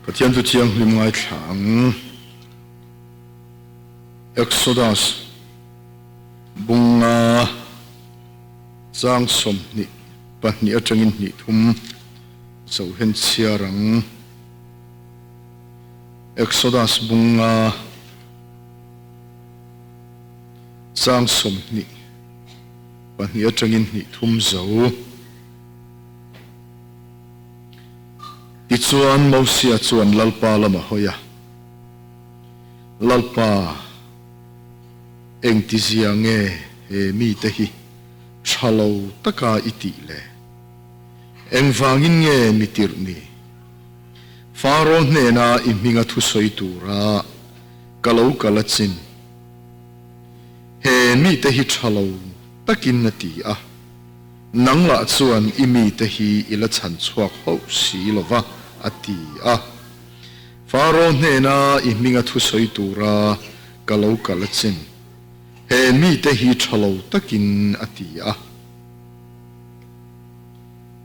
Pathian chu thianghlim ngaithla ang. Exodus bunga chang 22 atangin 23 zohen chhiar ang. Exodus bunga chang 22 atangin 23 zo. Tichuan Mosia chuan Lalpa lama hawi a, Lalpa, engtizia nge he mite hi tha lo taka i tih le? Engvangin nge mi tirh ni? Faro hnena i hminga thusawi tura ka lo kal a chin. He mite hi tha lo takin a ti a. Nang lah chuan i mite hi i la chhan chhuak hauh si lo va, a ti a. Faro hnena i hminga thusawi tura ka lo kal a chin. He mite hi tha lo takin a ti a.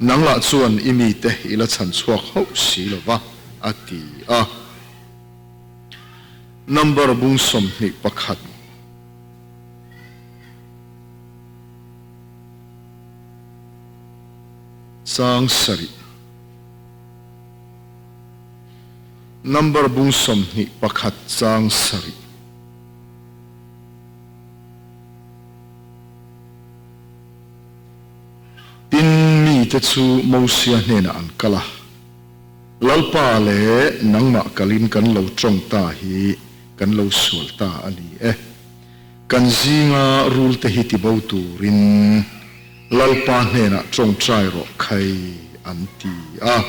Nang lah chuan i mite i la chhan chhuak hauh si lo va, a ti a. Number bung 21. Chang sarih. Number bung 21 chang sarih. Tin mite chu Mosia hnenah an kal a, Lalpa leh nangmah kalin kan lo tawng ta hi kan lo sual ta a ni e. Kan zinga rulte hi tibo turin Lalpa hnenah tawngtai rawh khai an ti a.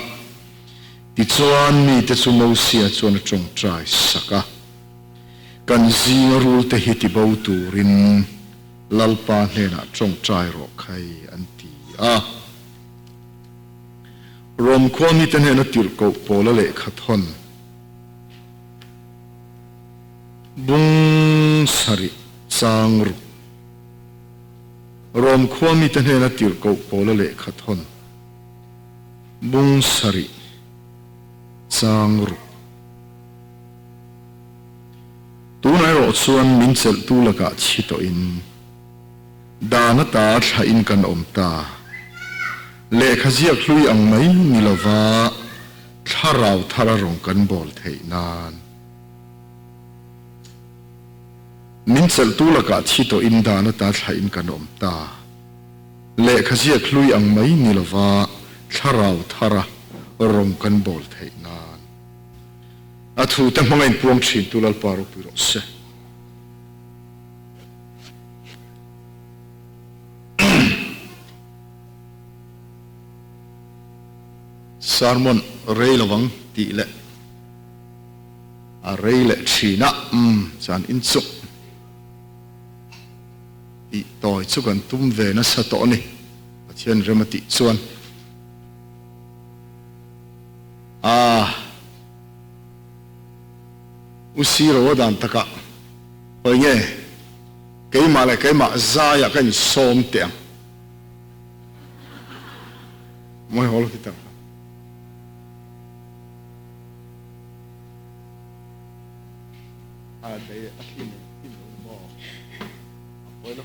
Tichuan mite chu Mosia chuan a tawngtai sak a. Kan zinga rulte hi tibo turin Lalpa hnenah tawngtai rawh khai an ti a. Rom khua mite hnena tirhkoh Paula lehkha thawn. Bung sarih chang ruk. Rom khua mite hnena tirhkoh Paula lehkha thawn. Bung sarih chang ruk. Tunah erawh chuan min chelhtu lakah chhi tawhin dan ata thlahin kan awm ta. Lehkha ziak hlui ang mai ni lova thlarau thar a rawn kan bawl theih nan. Min chelhtu lakah thi tawhin dan ata thlahin kan awm ta. Lehkha ziak hlui ang mai ni lova thlarau thara rawng kan bawl theih nan. A thute hmanga inpuang thintu Lalpa ropui rawh se. Sermon rei lovang tih leh. A rei leh thin a, umm chuan in chu tih tawi chu kan tum ve nasa tawh a ni, Pathian rem a tih chuan. Aah U Siro a dan takah hawi nge keimah leh keimah zaiah ka insawm teh ang. Mawi haw lo khi tak. A dei a thlin thlin lo maw a pawi lo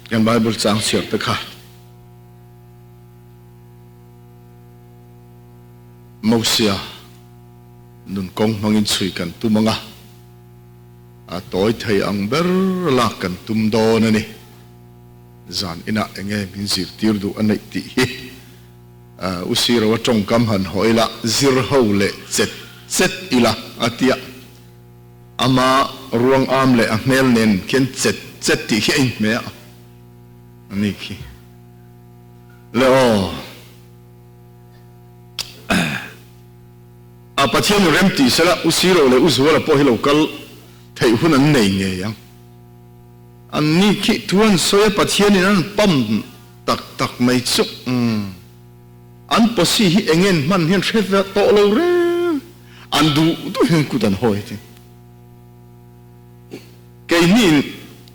Kan Bible chang chhiar te kha Mosia nun kawng hmangin chhui kan tum anga a tawi thei ang ber lak kan tum dawn a ni. Zan inah enge min zirtir duh a neih tih hi U Siro a tawngkam han haw ila, zir ho leh chet chet ila a tia. Ama ruang am leh a hmel nen khian chet chet tih hi a inhmeh a a ni khi. Le aw. A Pathian in rem tih sela U Siro leh U Zuala pawh hi lo kal theih hun an nei ngei ang. An ni khi thu an sawi a Pathian in an pam tak tak mai chu. An posi hi eng en hman hian hre ve tawh lo reng. An duh duh hian kut an hawi thin. Keini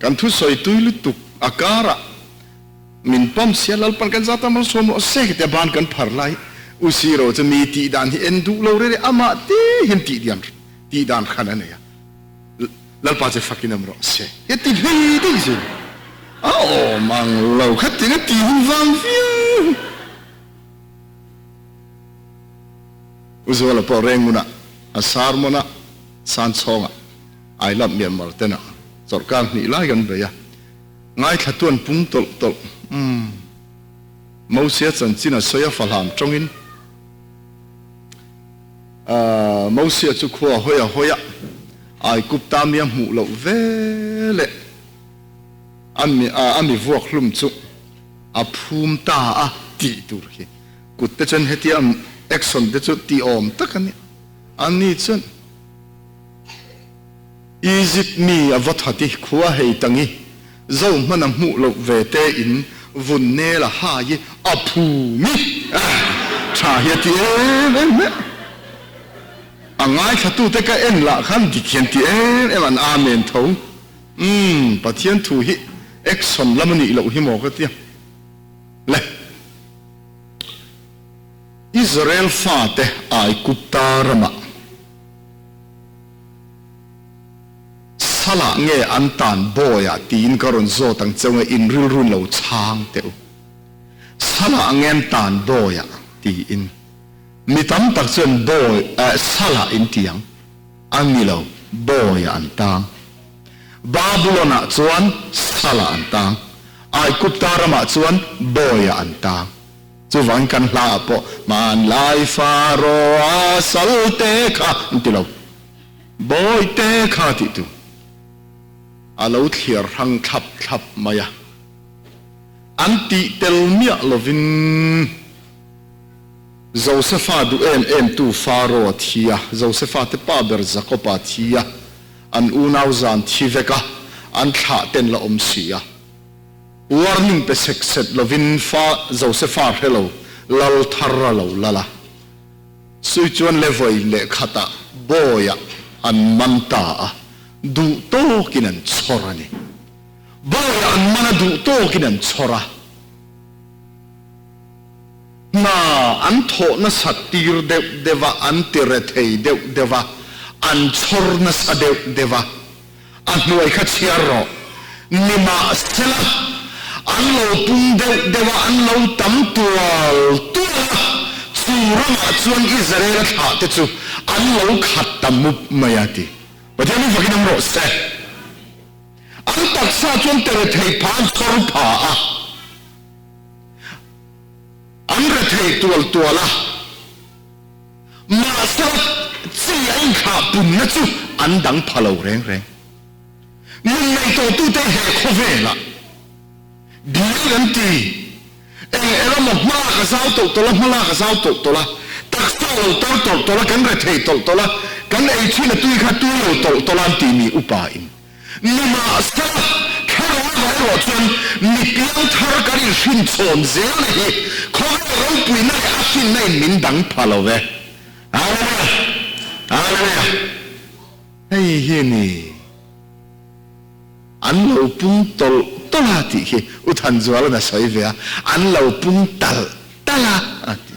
kan thusawi tui lutuk a karah min pam sia Lalpan kan zat a malsawm rawh se tia ban kan phar lai U Siro chu mi tih dan hi en duh lo reng reng amah te hian tih dan tih dan khan a nei a. Lalpa che fakin am rawh se. Heti hlei daih zin a awm ang lo khatin a tih hun vang viau. U Zuala pawh Rengunah a sermon a san chhawngah I love Myanmar tena chawlhkar hnih lai kan bei a, ngaithla tuan pung tawlh tawlh. Umm. Mosia chanchin a sawi a fahlam tawngin Mosia chu khua hawi a hawi a, Aigupta mi a hmuh loh ve leh a mi vuak hlum chu a phum ta a tih tur khi. Kut te chuan hetia action te chu tih awm tak a ni. Ani chuan Egypt mi a va that i khua hei tangi zo hman a hmuh loh ve te in vun nel a hai i a phum i tha hi a ti em em mai a. A ngaithlatute ka en lah khan dik hian ti em em an amen tho. Umm Pathian thu hi action lam a nih loh hi maw ka tia. Le. Israel fate Aigupta ramah salah nge an tan bawiah tiin ka rawn zawt ang cheu nge in rilru lo chhang teh u. Salah nge an tan bawiah tiin mi tam tak chuan bawi eh salah in ti ang. A ni lo, bawiah an tang. Babulon-ah chuan salah an tang. Aigupta ramah chuan bawiah an tang. Chuvangin kan hlaah pawh hmanlai Pharaoh-a salte kha an ti lo, bawihte kha tih tu a lo thliar hrang thlap thlap mai a. An tih tel miah lovin Josefa duh em em tu Pharaoh-a thi a, Josefa te pa ber Jakob-a thi a, an unau zan thi vek a, an thlah ten la awm si a. Warning pe sek set lovin fa Josefa hre lo lal thar a lo lal a. Sui chuan le vawi leh khatah bawiah an man ta a, duh tawkin an chhawr a ni. Bawiah an man a duh tawkin an chhawr a. Hna an thawh nasat tir deuh deuh a, an ti rethei deuh deuh a, an chhawr nasa deuh deuh a. A hnuai kha chhiar rawh. Nimahsela, an lo pung deuh deuh a, an lo tam tual tual a, chu ramah chuan Israel-a thlahte chu an lo khat ta mup mai a ti. Pathian hi fakin awm rawh se. An taksa chuan terethei pha an chhawr pha a, an rethei tual tual a. Mahsela, chi a inthlah punna chu an dang pha lo reng reng. Nun nei tawhtute he khawvelah bial an ti. Eng eng emaw hmalak a zau tawlh tawlh a, hmalak a zau tawlh tawlh a, taksa a lo tar tawlh tawlh a, kan rethei tawlh tawlh a, kan ei thin a tui kha tui lo tawlh tawlh a an ti mi upa-in. Nimahsela, thlarau erawh chuan mi piangthar kan inhrinchhawn zelna hi khawvel ropuina leh a hrinna in min dang pha lo ve. Hallelujah! Hallelujah! Hei hi ni an lo pung tawlh tawlh a tih khi U Thanzuala'n a sawi ve a, an lo pung talh talh a a ti.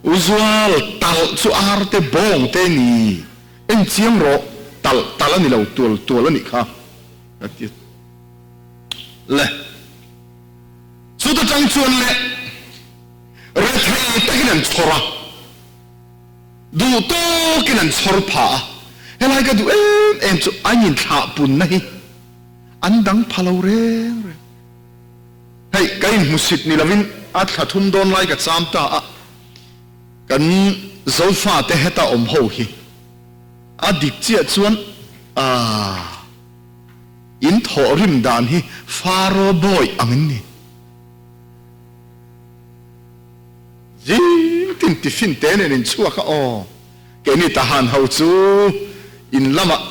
U Zual, talh chu arte bawng te ni. En chiang rawh, talh talh a ni lo, tual tual a nih kha, ka ti le. Chuta tang chuan le rethei takin an chhawr a, duh tawkin an chhawr pha a, helai ka duh em em chu an inthlah punna hi an dang pha lo reng reng. Hei, ka inhmusit ni lovin a thla thum dawn lai ka cham ta a. Kan Zofate heta awm ho hi a dik chiah chuan aah in thawhrim dan hi Pharaoh bawi ang in ni. Zing tin tiffin te nen in chhuak a aw keini Tahan ho chu in lamah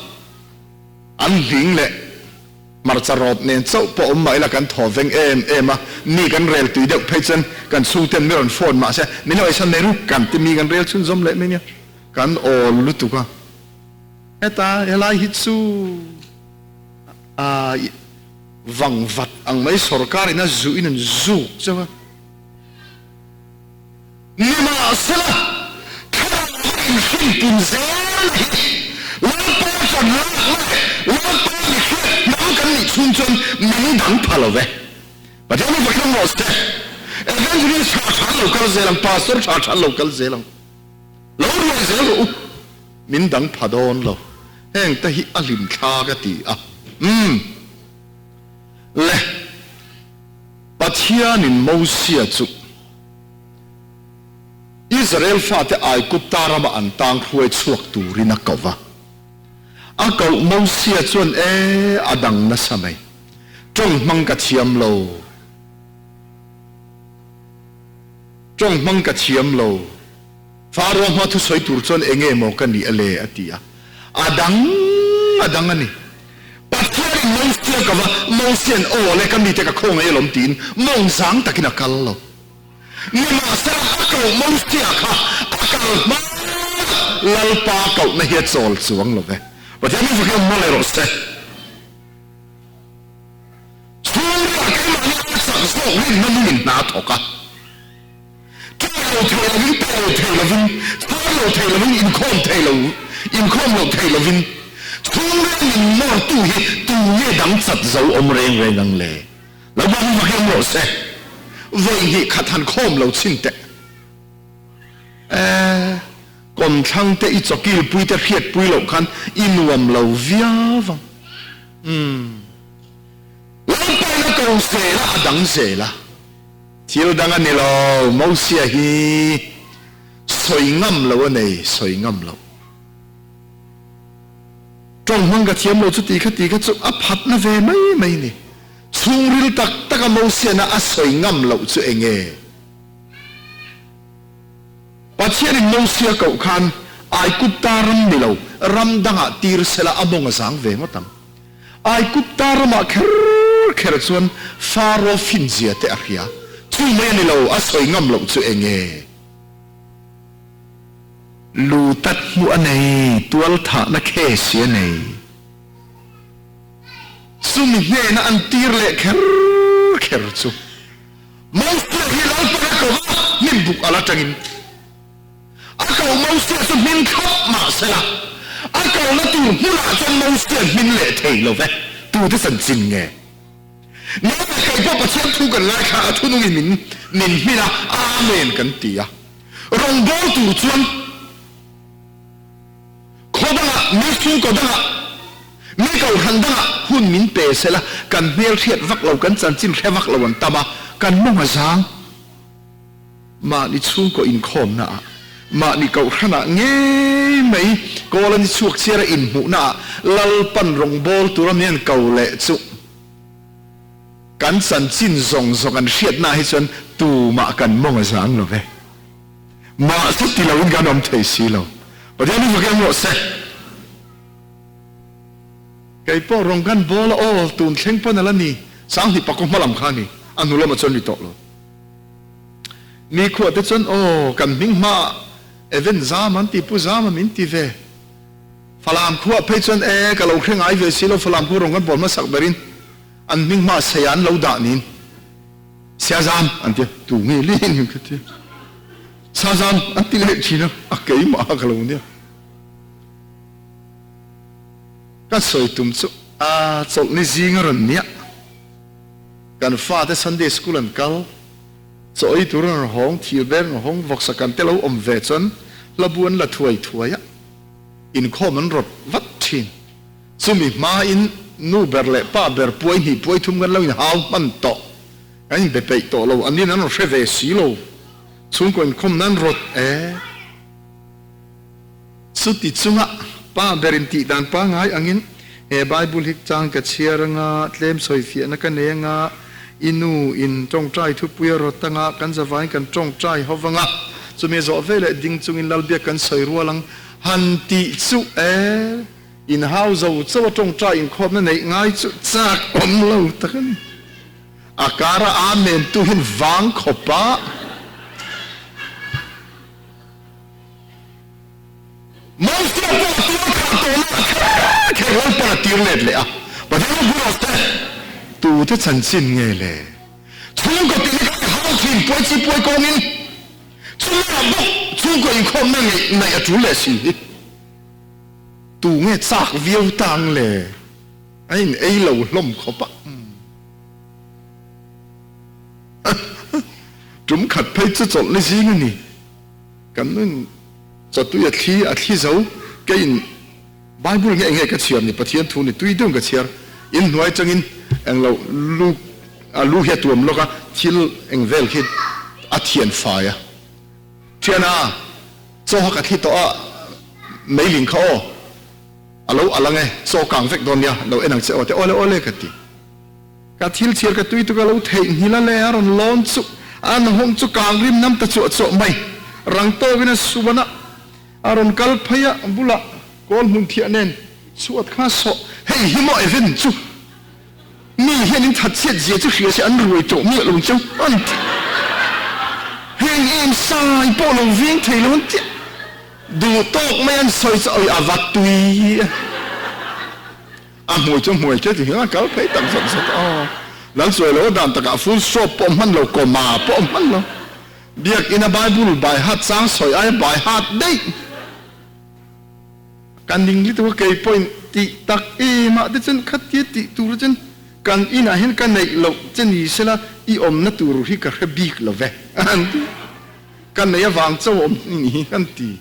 an hling leh Hmarcha rawt nen chauh pawh awm mah ila kan thaw veng em em a, mi kan rel tui deuh phei chuan kan chhungten mi rawn phone mah se min lo eisan mai ru kan ti mi kan rel chhunzawm leh mai nia, kan awl lutuk a. Heta helai hi chu a vang vat ang mai sorkar in a zuh in an zuk chauh a. Nimahsela, thlarau inhrin pun zel hi Lalpa chan lakna leh Lalpa mi hriat hnam kan nih chhung chuan min dang pha lo ve. Pathian hi vakin awm rawh se. Evangelist tha tha an lo kal zel ang, Pastor tha tha an lo kal zel ang. Lo ruai zel rawh u, min dang pha dawn lo. Heng te hi a hlim thla ka ti a. Umm. Le. Pathianin Mosia chu Israel fate Aigupta rama an tang hruai chhuak turin a ko va. A koh Mosia chuan, E, a dang nasa mai. Tawng hmang ka thiam lo. Tawng hmang ka thiam lo. Faro hma thusawi tur chuan enge maw ka nih a le? a ti a. A dang a dang a ni. Pathianin Mosia ka va, Mosia'n aw le ka mite ka khawngaih alawm tiin mawng zang takin a kal lo. Nimahsela a koh Mosia kha a kal hma Lalpa kohna hi a chawl chuang lo ve. Pathian min fakin hma leh rawh se. Chhungrilah keimahni a chak zawk rinna nungin hna a thawk a. Ṭawng lo thei lovin, pe lo thei lovin, chhar lo thei lovin, inkhawm thei lo, inkhawm lo thei lovin, chhungril min nawrtu hi tu nge dang chat zo awm reng reng ang le? Lo bawk vak em rawh se. Vawi hnih khat han khawm lo chhin teh. E, kawmthlang te i chawkilpui te hriatpui loh khan i nuam lo viau ang. Umm. Lalpaina ko zel a, a dang zel a. Thil dang a ni lo, Mosia hi sawi ngam lo a nei, sawi ngam lo. Tawng hmang ka thiam lo chu ti kha ti kha chu a phatna ve mai mai ni. Chhungril tak taka Mosiana a sawi ngam loh chu eng nge? Pathianin Mosia koh khan Aigupta ram ni lo, ram dangah tir sela a mawng a zang ve ngawt ang. Aigupta ramah kher kher chuan Faro finzia te a hria. Chu mai a ni lo, a sawi ngam loh chu eng nge? Lu tat hmuh a nei, tual thahna case hi a nei. Chumi hnena an tir leh kher kher chu Mosia hi Lalpan a ko va, hnim buk al atangin. A ko Mosia chu hmin thlawp mah sela, a kohna tur hmunah chuan Mosia hmin leh thei lo ve. Tute chanchin nge? Nang leh kei pawh Pathian thu kan ngaithla a, thunungin min min hmin a, Amen kan ti a. Rawngbâwl tur chuan khaw dangah, mi chhungkaw dangah, mi kohhran dangah hun min pe sela, kan hmelhriat vak lo, kan chanchin hre vak lo an tam a, kan mawng a zang. Mahni chhungkaw inkhawmna ah, mahni kohhran ah ngei mai kawl a ni chhuak chiar a inhmuhna ah Lalpan rawngbâwl tura min an ko leh chu kan chanchin zawng zawng an hriatna ah hi chuan tumah kan mawng a zang lo ve. Mahse ti loin kan awm thei si lo. Pathian hi fak em rawh se. Kei pawh rawng kan bawl a aw tun thleng pawn a la ni. Sanghnih pakua hma lam kha a ni. A hnu lamah chuan ni tawh lo. Mi khuah te chuan aw kan hming hma ah Evan Zam an ti Pu Zama min ti ve. Falam khuah phei chuan e ka lo hre ngai ve si lo Falam khu rawng kan bawl hmasak berin an hming hma sei ah an lo dah niin Sia Zam an ti a tu nge lin in ka ti a Sa Zam an ti leh thin a a keimah a ka lo nia. Ka sawi tum chu a chawlhni zing a rawn nia. Kan fate Sunday school an kal, chaw ei tur an rawn hawng, thil ber an rawn hawng, vawksa kan te lo awm ve chuan hlabu an la thuai thuai a, inkhawm an rawt vat thin. Chumi hmain nu ber leh pa ber puai hnih puai thum kan lo inhau hman tawh, kan inbe peih tawh lo, an nin an rawn hre ve si lo, chhungkaw inkhawm nan rawt e. Chuti chunga pa berin tih dan pangngai angin he Bible hi chang ka chhiar anga, tlem sawifiahna ka nei anga, i nu in tawngtai thupui a rawt anga, kan zavain kan tawngtai ho vanga, chumi zawh ve leh ding chungin Lalbiak kan sawi rual ang han tih chu e, inhau zo cho a tawngtai inkhawmna neih ngai chu chak awm lo tak a ni. A kara Amen tu hin vang khawp a. Mosia pawh tual thah tawhna a kher kher Lalpan a tir let leh a, Pathian ropui rawh se. Tute chanchin nge le? Chhungkaw tihna kha i hau thin puai chi puai kawngin chumaiah bawk chhungkaw inkhawmna ngeih naih a tul leh si hi. Tu nge chak viau tang le? A in ei lo hlawm khawp a. Tum khat phei chu chawlh ni zing a ni. Kan nun chawtui a thli a thli zo keiin Bible nge nge ka chhiar ni Pathian thu ni tui deuhin ka chhiar in hnuai atangin englo lu a lu hi a tuam lawk a thil eng vel khi a thian fai a thian a chaw kha ka thli tawh a meiling kha aw a lo al ang e chaw kang vek dawn nia lo en ang che aw te awle awle ka ti ka thil chhiar ka tui tuk a lo theihnghilh a le a rawn lawn chu. An hawng chu kang rim nam ta chuah chuah mai. Rang tawkin a suan a, a rawn kal phei a, bulah kawl hmun thiah nen chhuat kha sawh. Hei hi maw Evan chu? Mi hian in that chhiat zia chu hria se an ruai tawh miah lo cheu an ti. Heng em sai pawh lo veng thei lo an ti. Duh tawk mai an sawi chu awi a va tui a. A hmui chu hmui che ti hian a kal phei tak zawt zawt a. Lal chuai lo a dan takah full stop pawh hman lo, comma pawh hman lo. Biakina Bible by heart chang sawi aia by heart daih. Ka ning lutuk a kei pawhin tih tak em ah te chuan khatia tih tur chuan kan inah hian ka neih loh che ni sela i awmna tur hi ka hre bik lo ve an ti. Ka nei avang chauh awm ni ni hi an ti.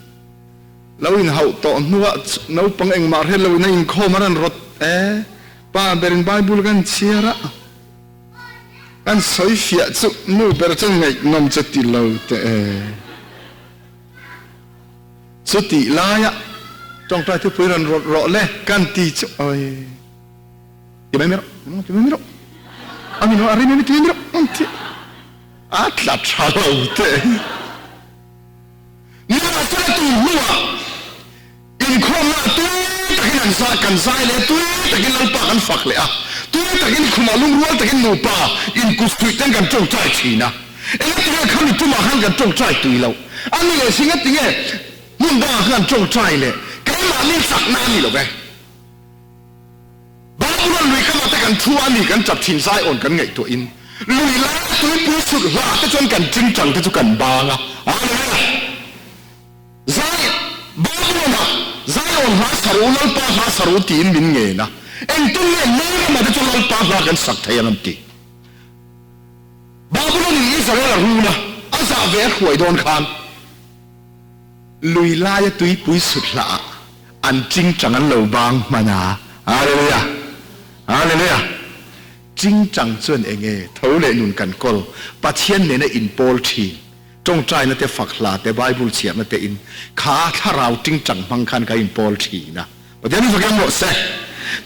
Lo inhauh tawh hnuah naupang engmah hre loin a inkhawm a rawn rawt e. Pa berin Bible kan chhiar a, kan sawi fiah chu nu ber chuan ngaihnawm che ti lo teh e. Chutih laia tawngtai thupui rawn rawt rawh le kan ti chu awi ti mai mai rawh, ti mai mai rawh, a min a ri mai mai ti mai mai rawh an ti a tla tha lo teh. Nimahsela tun hnuah inkhawmna tui takin an zai kan zai leh a, tui takin Lalpa kan fak leh a, tui takin khumah lungrual takin nupa inkutsuih ten kan tawngtai thin a. Engatinge khami tumah khan kan tawngtai tui loh? A ni leh si engatinge hmun dangah khan kan tawngtai leh? Keimahni chakna a ni lo ve. Babulon lui kamah te kan thu a ni kan tap thin zai awn kan ngaihtuahin lui lai tuipui sut hla te chuan kan tingtang te chu kan bang a. Hallelujah! Zai Babulon-ah zai awn hla sa ru, Lalpa hla sa ru tiin min ngen a. Engtin nge mei ramah te chuan Lalpa hla kan sak thei ang an ti. Babulon in Israel a run a, a zah ve a hruai dawn khan lui laia tuipui sut hlah ah an chingchang an lo bang hman a. Hallelujah! Hallelujah! Chingchang chuan enge tho leh nun kan kawl, Pathian nena inpawl thin, tawngtaina te fak hla te Bible chhiarna te in kha thlarau chingchang hmang khan kan inpawl thin a. Pathian in fakem rawh se.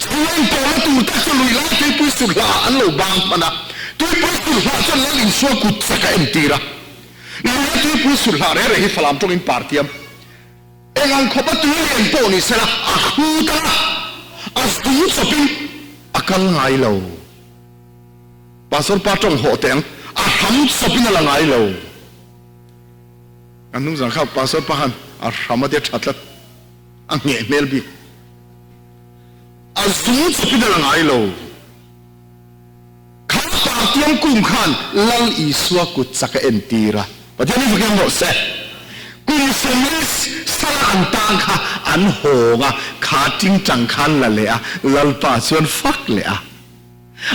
Chhung pawhna tur tak chu lui lai tuipui sur hlah ah an lo bang hman a, tuipui sur hlah chuan lal insua kut chak a entir a. Luia tuipui sur hlah reh reh hi Falam tawngin par tiam. Eng ang khawpa tui lian pawh ni sela a hrut a, a zu chawpin a kal ngai lo. Pastor pa tawng hawh teh ang, a hram chawpin a la ngai lo. Kan hnungzang kha Pastor pa khan a hram a tia tha tlat. A ngheh hmel bik. A zung chawpin a la ngai lo. Kha Partiang kum khan Lal Isua kut chak a entir a. Pathian hi fakiam rawh se. Kum 40 sala an tang kha an hawng a, kha tingtang khan la leh a, Lalpa chuan fak leh a.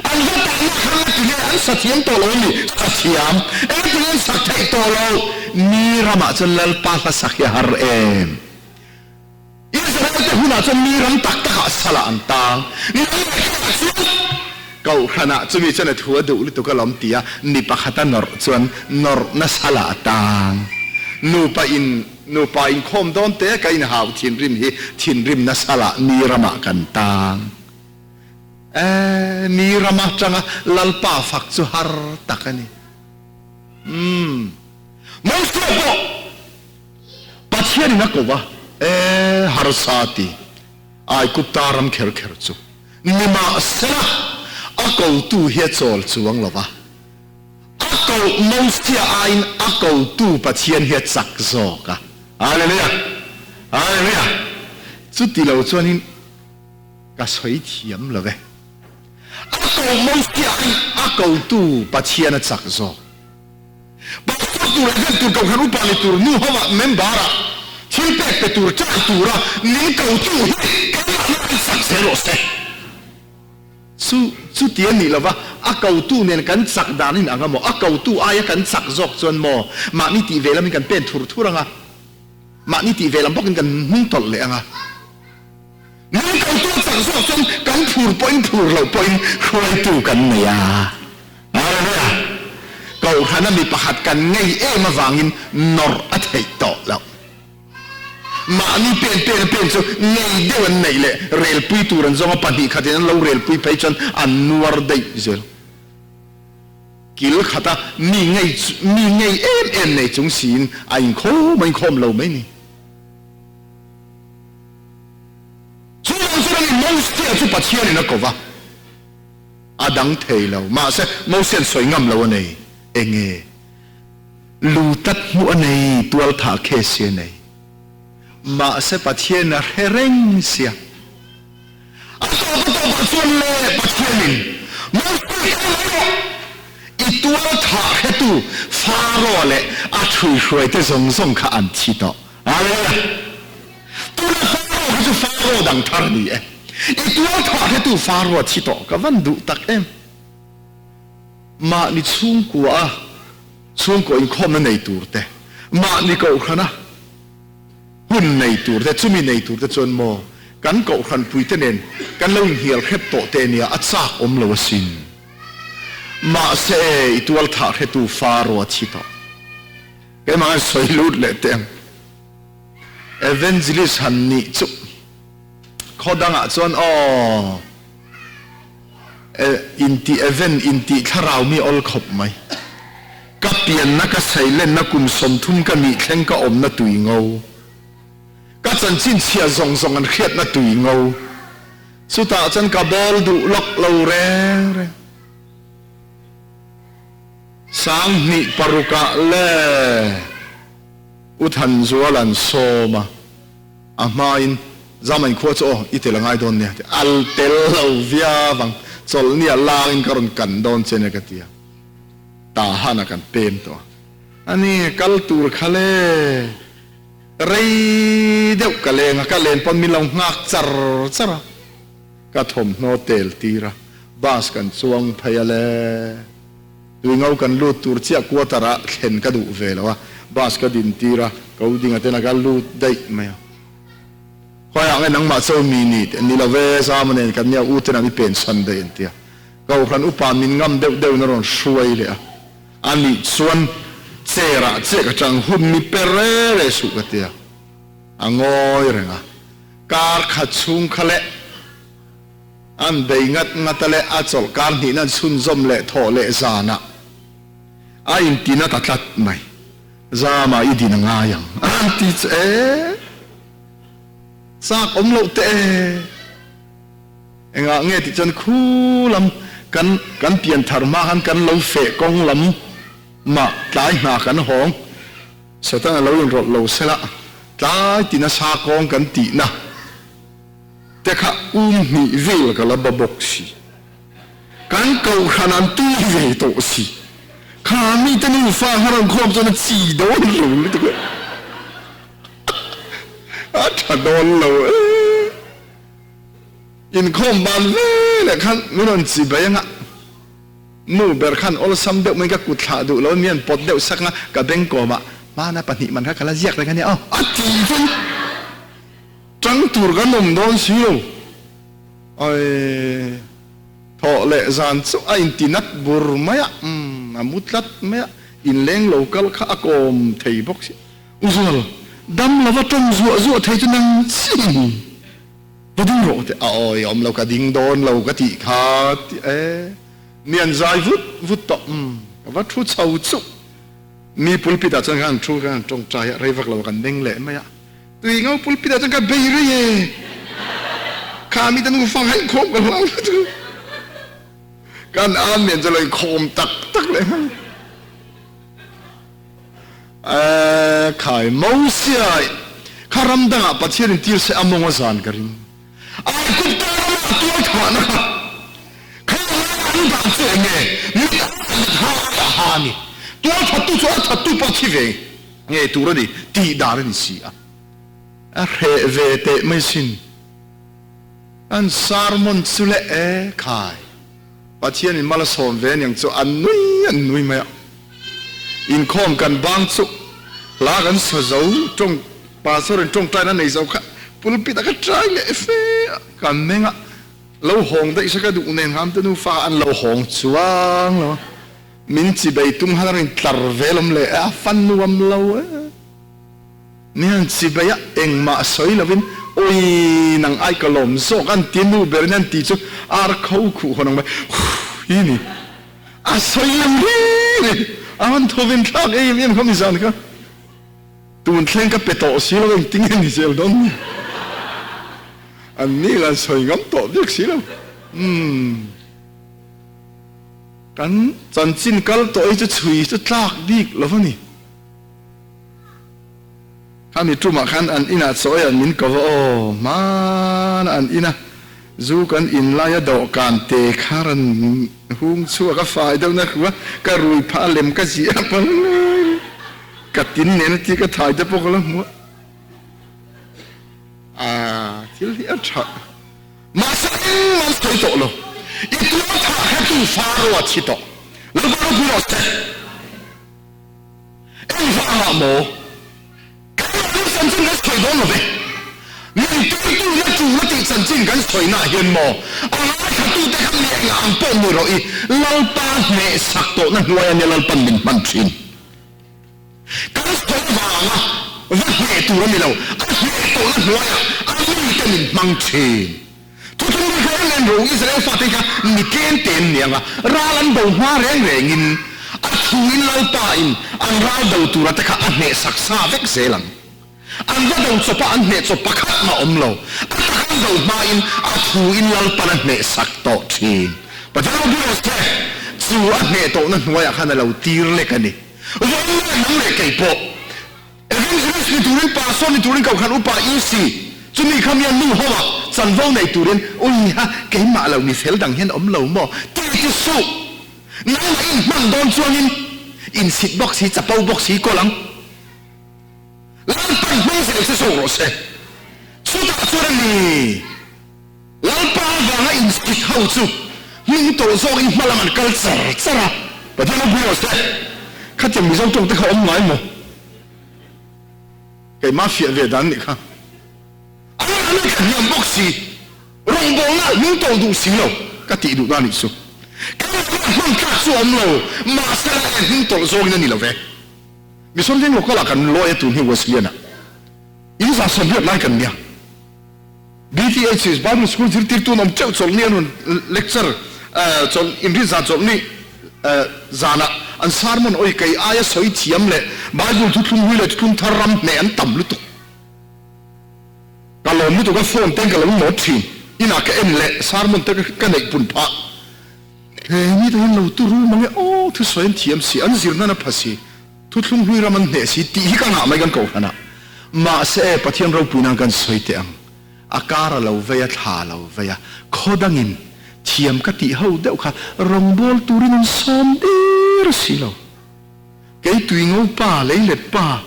An va tahna khan la ti nge an sa thiam tawh lo a ni? Sa thiam. Engtin an sak theih tawh lo? Mi ramah chuan Lalpa hla sak hi a har em? Israel te hunah chuan mi ram tak takah salah an tang. Nang leh keimah chuan Kohhranah chumi chuan a thu a duh lutuk alawm tia mi pakhata nawrh chuan nawrhna salah a tang. Nupa in nupa inkhawm dawn te ka inhau thinrim hi thinrimna salah mi ramah kan tang. E, mi ram atanga Lalpa fak chu har tak a ni. Umm. Mosia pawh Pathian in a ko va, e, harsa ti, Aigupta ram kher kher chu. Nimahsela, a kotu hi a chawl chuang lo va. A ko Mosia aiin a kotu Pathian hi a chak zawk a. Hallelujah! Hallelujah! Chuti lo chuanin Ka sawi thiam lo e. A ko Mosia in a kotu Pathian a chak zawk. Pastor tur leh ven tur kohhran upa ni tur nu ho ah member ah thil pek pe tur trai tura min kotu hi keimahna an chak zel rawh se. Chu chuti a nih lova a kotu nen kan chak dan in ang a maw? A kotu aia kan chak zawk chuan maw mahni tih ve lamin kan pen thur thur ang a, mahni tih ve lam bawkin kan hnung tawlh leh ang a. Min kotu a chak zawk chuan kan phur pawhin phur loh pawhin hruaitu kan nei a. Hallelujah! Kohhrana mi pakhat kan ngei em avangin nawrh a theih tawh loh. Mahni pen pen a pen chu ngei deuh an neih leh relpui tur an zawng a, pahnih khatin an lo relpui phei chuan an nuar daih zel. Kil khata mi ngei mi ngei em em nei chung siin a inkhawm a inkhawm lo mai ni. Chuvang chuan ani Mosia chu Pathianin a ko va, a dang thei lo. Mahse, Mosia'n sawi ngam lo a nei. Enge? Lu tlat hmuh a nei, tualthah case hi a nei. Mahse, Pathian a hre reng sia. A tawp a tawpah chuan le Pathianin, Moses kal mai rawh! I tual thah hretu Pharaoh leh a ṭhuihruaite zawng zawng kha an thi tawh. Hallelujah! Tuna Pharaoh kha chu Pharaoh dang thar a ni e. I tual thah hretu Pharaoh a thi tawh ka van duh tak em! Mahni chhungkua a chhungkaw inkhawmna nei tur te, mahni kohhrana Hun nei tur te, chumi nei tur te chuan maw kan kohhran puite nen kan lo inhnial hrep tawh te nia a chak awm lo asin. Mahse e, i tual thah hretu Faro a thi tawh. Keimah khan sawi lut leh teh ang. Evangelist han nih chu khaw dangah chuan aw Intih even intih thlarau mi awl khawp mai. Ka pianna ka seilenna kum 30 ka nih thleng ka awmna tui ngo. Ka chanchin chhia zawng zawng an hriatna tui ngo. Chutah chuan ka bawl duh lawk lo reng reng. 2006 ah le U Thanzual an sawm a. A hmain, Zamain khua chu aw, i tel a ngai dawn nia ti al tel lo viau ang, chawlhni a langin ka rawn kan dawn che nia ka ti a, Tahana kan pem tawh a, a ni kal tur kha le rei deuh ka leng a, ka len pawn min lo nghak char char a, ka thawmhnaw tel tir a, bus kan chuang phei a le, Tuingo kan lut tur chiah quarter ah thlen ka duh ve lo a, bus ka din tir a, ka u dinga ten a ka lut daih mai a. Khawiah nge nangmah cho mi ni teh ni lo ve, Zama nen kan nia u ten an i pen chhan daih an ti a. Kohhran upa min ngam deuh deuh in a rawn hruai leh a, a nih chuan chair ah chiah ka tang hun mi pe re re suh ka ti a, a ngawi reng a, kar khat chhung kha leh. An bei ngat ngat a leh a chawlh kar hnihna an chhunzawm leh thawh leh zanah a intina ta tlat mai. Zama i din a ngai ang an ti chu e, chak awm loh teh e. Engah nge tih chuan khu lam kan kan pian thar hma khan kan lo feh kawng lam mah tlai hna kan hawng. Satan a lo inrawlh lo sela tlai tina sa kawng kan tihna. Te kha um hnih vel ka la ba bawk si. Kan kohhran an tui ve tawh si. Kha mite nufa kha rawn khawm chuan a chi dawn lo lutuk e. A tha dawn lo e. Inkhawm ban ve leh khan min rawn chi bai anga nu ber khan awlsam deuh mai ka kut thlah duh lo mian pawt deuh sak anga ka beng kawmah hmana pahnih man kha ka la ziak reng ania aw a ti chuan Tang tur kan awm dawn si lo. Aii, thawh leh zan chu a inti nat bur mai a, umm, a mu tlat mai a, inleng lo kal kha a kawm thei bawk si. U Zual, dam lova tawng zuah zuah thei chu nang chiin va ding rawh teh. A awi awm lo, ka ding dawn lo ka tih kha ti e, mi an zai vut vut tawh, umm, ka va thu chho chuh. Mi pulpit ah chuan khan an thu khan an tawngtai a, rei vak lo kan meng leh mai a. Tui ngo pulpit ah chuan ka bei rei e. Kha mi te nu fang haih khawm ka hlau lutuk. Kan amen chu lo inkhawm tak tak leh nghal. Eh khai Mosia kha ram dangah Pathian in tir se a mawng a zan ka ring. Aigupta ramah tual thahna kha kha an dan chu enge mit ha a ha a ni. Tual thattu chu a thattu pawh a thi ve. Nge tur a ni tih dan a ni si a. A hreh ve teh mai sin. An sermon chu leh e khai. Pathian in mal a sawm ve aniang chu an nui an nui mai a. Inkhawm kan bang chu hla kan sa zo tawng pastor in tawngtaina a nei zo kha pulpit a ka try leh fe a kan meng a lo hawng daih se ka duh nen khan te nufa an lo hawng chuang lo a. Min chi bei tum khan a rawn tlar vel awm leh a fan nuam lo e. Ni han chi bei a engmah sawi lovin awi nang ai ka lawm zawk an ti nu berin an ti chu ar kho khuh hawn ang mai huuh hi ni. A sawi lem reng reng a han thawven thlak em em kha mi zan kha. Tun thleng ka pe tawh si lo engtin nge ni zel dawn ni. An ni lan sawi ngam tawh bik si lo. Umm. Kan chanchin kal tawh hi chu chhui chu tlak bik lo a ni. Khami tumah khan an inah chaw ei an min ko va aw, hmana an ina zu kan in laia dawhkan te kha rawn hung chhuak a fai deuh na hru a, ka rui phah a lem ka ziah a pal lai ka tin nen a ti ka thai te pawh ka la hmu a, ah thil hi a tha mahse engmah an sawi tawh lo, i tuar thah kha chu Faro a thi tawh, Lalpa ropui rawh se. Engvangah maw? Kan mahni chanchin kan sawi dawn lo ve. Min tirtu na tul a tih chanchin kan sawinaah hian maw a ngaithlatute kha mi engah ang pawh ni rawh i Lalpa hnehsak tawhna hnuaia nia Lalpan min hman thin. Kan sawi vanga va hneh tur a ni lo, a hneh tawhna hnuaiah a mite min hmang thin. Thuthlung ri kha em em ro, Israel fate kha mi tlem te an ni ang a, ral an do hma reng rengin a thuin Lalpa in an ral do tura te kha a hneh sak sa vek zel ang. An va do chawp a, an hneh chawp pakhat mah awm lo. A tak an do hmain a thuin Lalpan a hneh sak tawh thin. Pathian ropui rawh se, chu a hneh tawhna hnuaiah khan a lo tir lek a ni. Vawiin leh nang leh kei pawh Evangelist ni turin, Pastor ni turin Kohhran Upa EC chumi kha mian nu ho ah chanvo nei turin ui ha keimah lo mi fel dang hian awm lo maw ti ti suh. Nangmah in hman dawn chuangin insit bawk si chapo bawk si kawl ang. Lalpan hmang zel che zawk rawh se. Chutah chuan a ni Lalpa avanga insit ho chu hming tawh zawkin hma lam an kal char char a. Pathian ropui rawh se. Khatiang Mizo tawng te kha awm ngai maw? Keimah fiah ve dan nih kha. A ngaihna ka hniam bawk si, rawngbawlna hming tawh duh si lo ka tih duh dan nih chu. Ka ngaihna hman tlak chu awm lo, mahse la en hming tawlh zawngin a ni lo ve. Mission Veng local ah kan lawi a tun hi Wesleyan ah in 180 lai kan nia. BTH is Bible School zirtirtu an awm teuh chawlhni an rawn lecture chawlh inrin zan chawlhni zanah an sermon awi kei aia sawi thiam leh Bible thuthlung hlui leh thuthlung thar ram hneh an tam lutuk. Ka lawm lutuk a phone ten ka lo note thin inah ka en leh sermon te ka neih pun phah. He mi te hian lo turu mange aw thusawi an thiam si an zir nan a pha si. Thuthlung hlui ram an hneh si tih hi ka ngah mai kan kohhran ah. Mahse e, Pathian ropui nan kan sawi teh ang. A kar a lo vei a, thla a lo vei a, khaw dangin thiam ka tih ho deuh kha rawngbâwl turin an sawm der si lo. Kei tui ngo pa, leilet pa,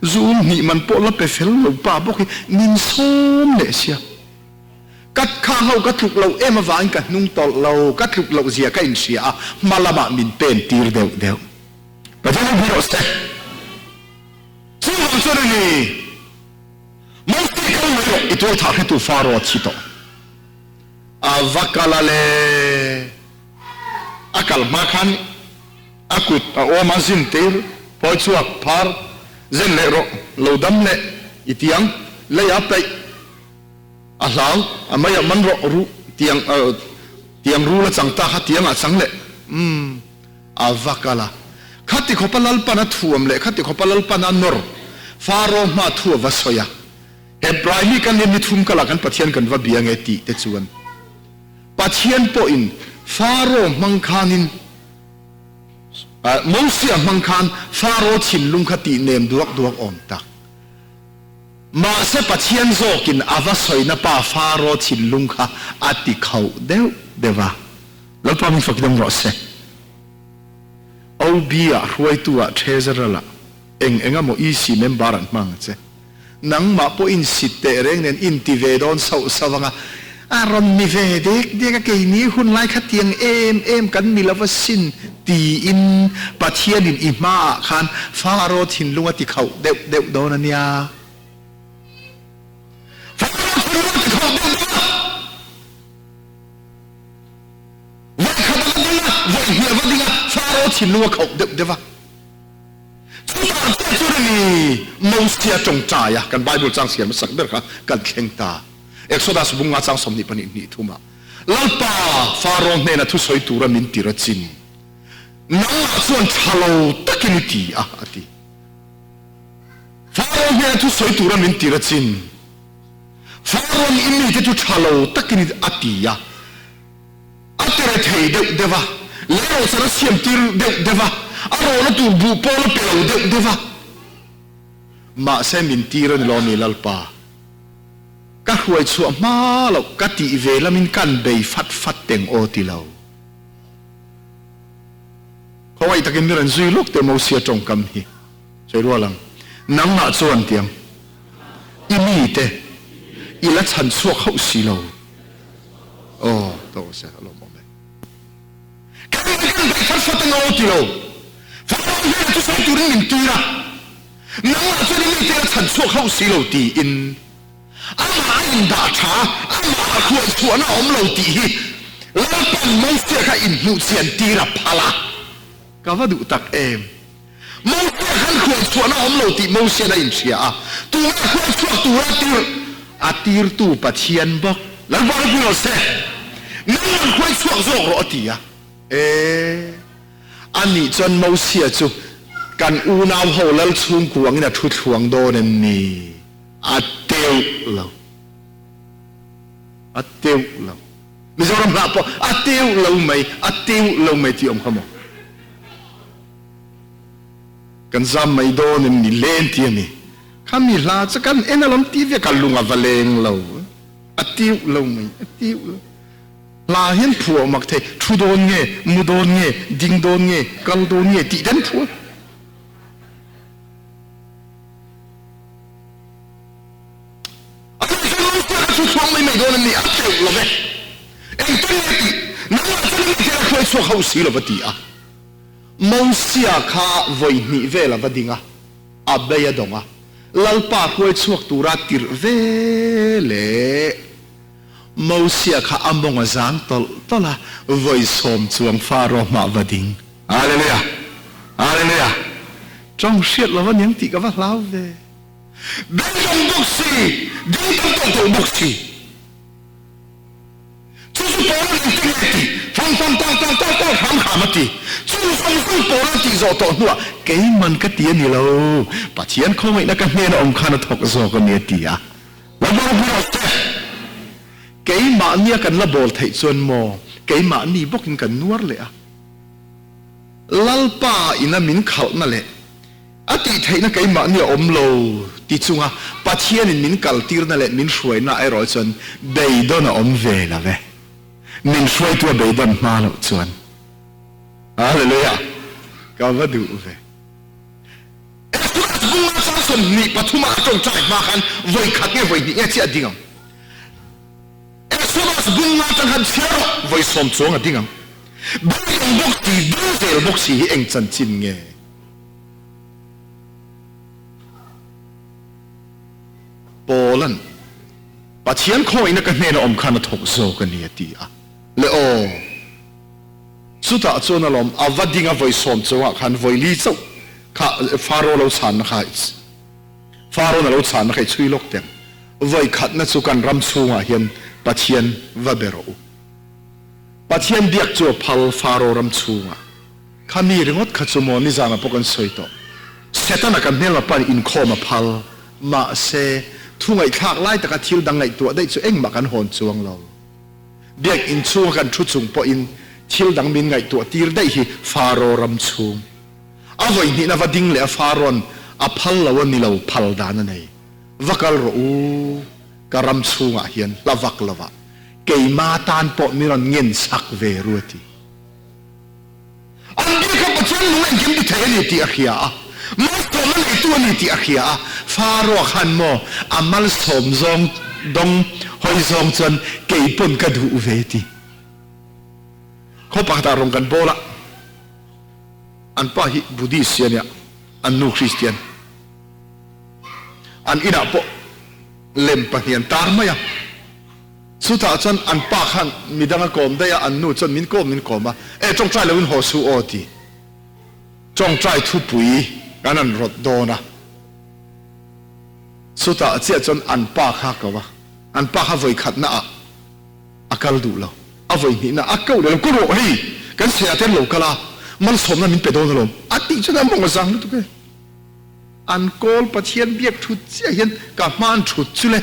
zu um hnih man pawh la pe fel lo pa bawk hi min sawm leh sia. Ka kha ho ka tluk loh em avangin ka hnung tawlh lo, ka tluk loh zia ka inhria a, hma lamah min pen tir deuh deuh. Pathian ropui rawh se. Chuvang chuan a ni, Mose kal mai rawh, i tualthah hretu Faro a thi tawh. A va kal a le, a kal hma khan a kut a awm a zin tir, phawi chhuak, phar, zen leh rawh, lo dam leh, i tiang, lei a peih, a hlau, a mei ah man rawh, ruh, tiang, tiang rul a chang ta kha tiang ah chang leh, umm. A va kal a, khati khawpa Lalpan a thuam leh khati khawpa Lalpan a nawr Faro hma thu a va sawi a, Hebrai mi kan nia ni thum kal ah kan Pathian kan va bia nge tih te chuan Pathian pawhin Faro hmang khanin Mosia hmang khan Faro thinlung kha tih nem duak duak awm tak. Mahse Pathian zawkin a va sawina pa Faro thinlung kha a ti khauh deuh deuh a. Lalpa min fak dam rawh se. OB ah hruaitu ah Treasurer ah eng eng emaw EC member an hmang a che. Nangmah pawh in sit teh reng nen in ti ve dawn sauh sauh anga a rawn ni ve dek dek a keini hun lai kha tiang em em kan ni lova sin tiin Pathianin i hmaah khan Faro thinlung a ti khauh deuh deuh dawn a nia. Faro thinlung a ti khauh deuh deuh a. Vawikhat a va ding a, vawihnih a va ding a, Faro thinlung a khauh deuh deuh a. Chutah chiah chuan a ni Mosia tawngtai a, kan Bible chang siam hmasak ber kha kan thleng ta. Exodus bunga chang 22 thum ah, Lalpa, Faro hnena thusawi tura min tir a chin. Nangmah chuan tha lo takin i ti a, a ti. Faraw hnena thu sawi tura min tir a chin. Farawn i mite chu tha lo takin a ti a, a tere thei deuh deuh a, leirawhchan a siam tir deuh deuh a, a rawhna tur buh pawl a pe lo deuh deuh a. Mahse min tir a ni lo mi Lalpa. Ka hruai chhuah hma loh ka tih ve lamin kan bei fat fat teng aw ti lo. Khawngaih takin mi rawn zui lawk teh Mosia tawngkam hi sawi rual ang. Nangmah chuan tiang i mite i la chhan chhuak hauh si lo. Aw, tawk se a lawmawm e. Kan mi kan beih fat fat ang aw ti lo. Faraoh hian a thusawi turin min tir a, nangmah chuan i mite i la chhan chhuak hauh si lo tiin amah a indah tha a, amah a hruai chhuahna a awm lo tih hi Lalpan Mosia kha inhmuh chian tir a phal a. Ka va duh tak em! Mosia khan hruai chhuahna a awm lo tih Mosian a inhria a, tunah hruai chhuak tura tir a tirtu Pathian bawk. Lalpa ropui rawh se! Nangman hruai chhuak zawk rawh a ti a. E, anih chuan Mosia chu kan unau ho lal chhungkuangin a thu thluang dawn em ni? A teuh lo. A teuh lo. Mizoram hlah pawh a teuh lo mai, a teuh lo mai tih awm kha maw? Kan zam mai dawn em ni len ti a ni. Kha mi hla chu kan en alawm ti ve ka lung a va leng lo. A teuh lo mai, a teuh lo. Hla hian phuah mak thei, thu dawn nge, mu dawn nge, ding dawn nge, kal dawn nge tih den phuah. A hnu chuan Moses a chu chhuak mai mai dawn a ni, a teuh lo ve. Engtin nge tih? Nangmah chuan i mite a hruai chhuak hauh si lo va ti a. Mosia kha vawi hnih vel a va ding a, a bei a dawng a, Lalpa hruai chhuak tura tirh ve leh. Mosia kha a mawng a zang tawlh tawlh a, vawi sawm chuang Faro hmah va ding. Hallelujah! Hallelujah! Tawng hriat lo aniang tih ka va hlau ve. Beidawng bawk si, ding tam tawh tawh bawk si. Chu chu Paula nen te nge tih? Fang fang tang tang tang tang hram hram a ti. Chu zawng zawng Paula tih zawh tawh hnuah keiman ka ti a ni lo, Pathian khawngaihna ka hnena awm khan a thawk zawk a ni a ti a. Lalpa ropui rawh se. Keimahnia kan la bawl theih chuan maw keimahni bawkin kan nuar leh a. Lalpa ina min khalhna leh a tih theihna keimahni a awm lo ti chunga Pathianin min kaltirna leh min hruaina erawh chuan beidawn a awm ve lo ve. Min hruaitu a beidawn hma loh chuan. Hallelujah! Ka va duh ve. Exodus bunga chang 23 a tawngtai hma khan vawi khat nge vawi hnih nge chiah a ding ang. Exodus bunga chang khan chhiar rawh, vawi sawm chuang a ding ang. Beidawng bawk si, ding zel bawk si hi eng chanchin nge? Paula'n Pathian khawngihna ka hnena awm khan a thawk zawk a ni a ti a. Le aw! Chutah chuan alawm a va ding a vawi sawm chungah khan vawi li chauh kha Faro lo chhanna kha Farawn a lo chhanna kha i chhui lawk teh ang. Vawi khatna chu kan ram chhungah hian Pathian va be rawh u. Pathian biak chu a phal Faro ram chhungah. Kha mi ringawt kha chu maw nizanah pawh kan sawi tawh. Setana kan hmelma pan inkhawm a phal. Mahse, thu ngaihthlak lai taka thil dang ngaihtuah daih chu engmah kan hawn chuang lo. Biak inchhunga kan thu chung pawhin thil dang min ngaihtuah tir daih hi Faro ram chhung. A vawi hnihna va ding leh a Farawn a phal lo a ni lo, phal dan a nei. Va kal rawh u, ka ram chhungah hian hla vak lovah keima tan pawh min rawn ngen sak ve ru a ti. An bia kha Pathian nung engkim ti thei a ni tih a hria a, malsawmna neitu a ni tih a hria a, Faro khan maw a malsawm zawng dawng hawi zawng chuan kei pawn ka duh ve ti. Khaw pakhatah rawn kan bawl a, an pa hi Buddhist si a nia, an nu Christian. An inah pawh lem pahnih an tar mai a. Chutah chuan an pa khan midang a kawm daih a, an nu chuan min kawm min kawm a, E tawngtai loin haw su aw ti. Tawngtai thupui kan an rawt dawn a. Chutah chiah chuan an pa kha a ko a, an pa kha vawikhatna ah a kal duh lo, a vawihnihna a ko leh lo, Ka rawh hei, kan seh ah te an lo kal a. Malsawmna min pe dawn alawm a tih chuan a mawng a zang lutuk e. An kawl Pathian biak thut chiah hian ka hman thut chu le.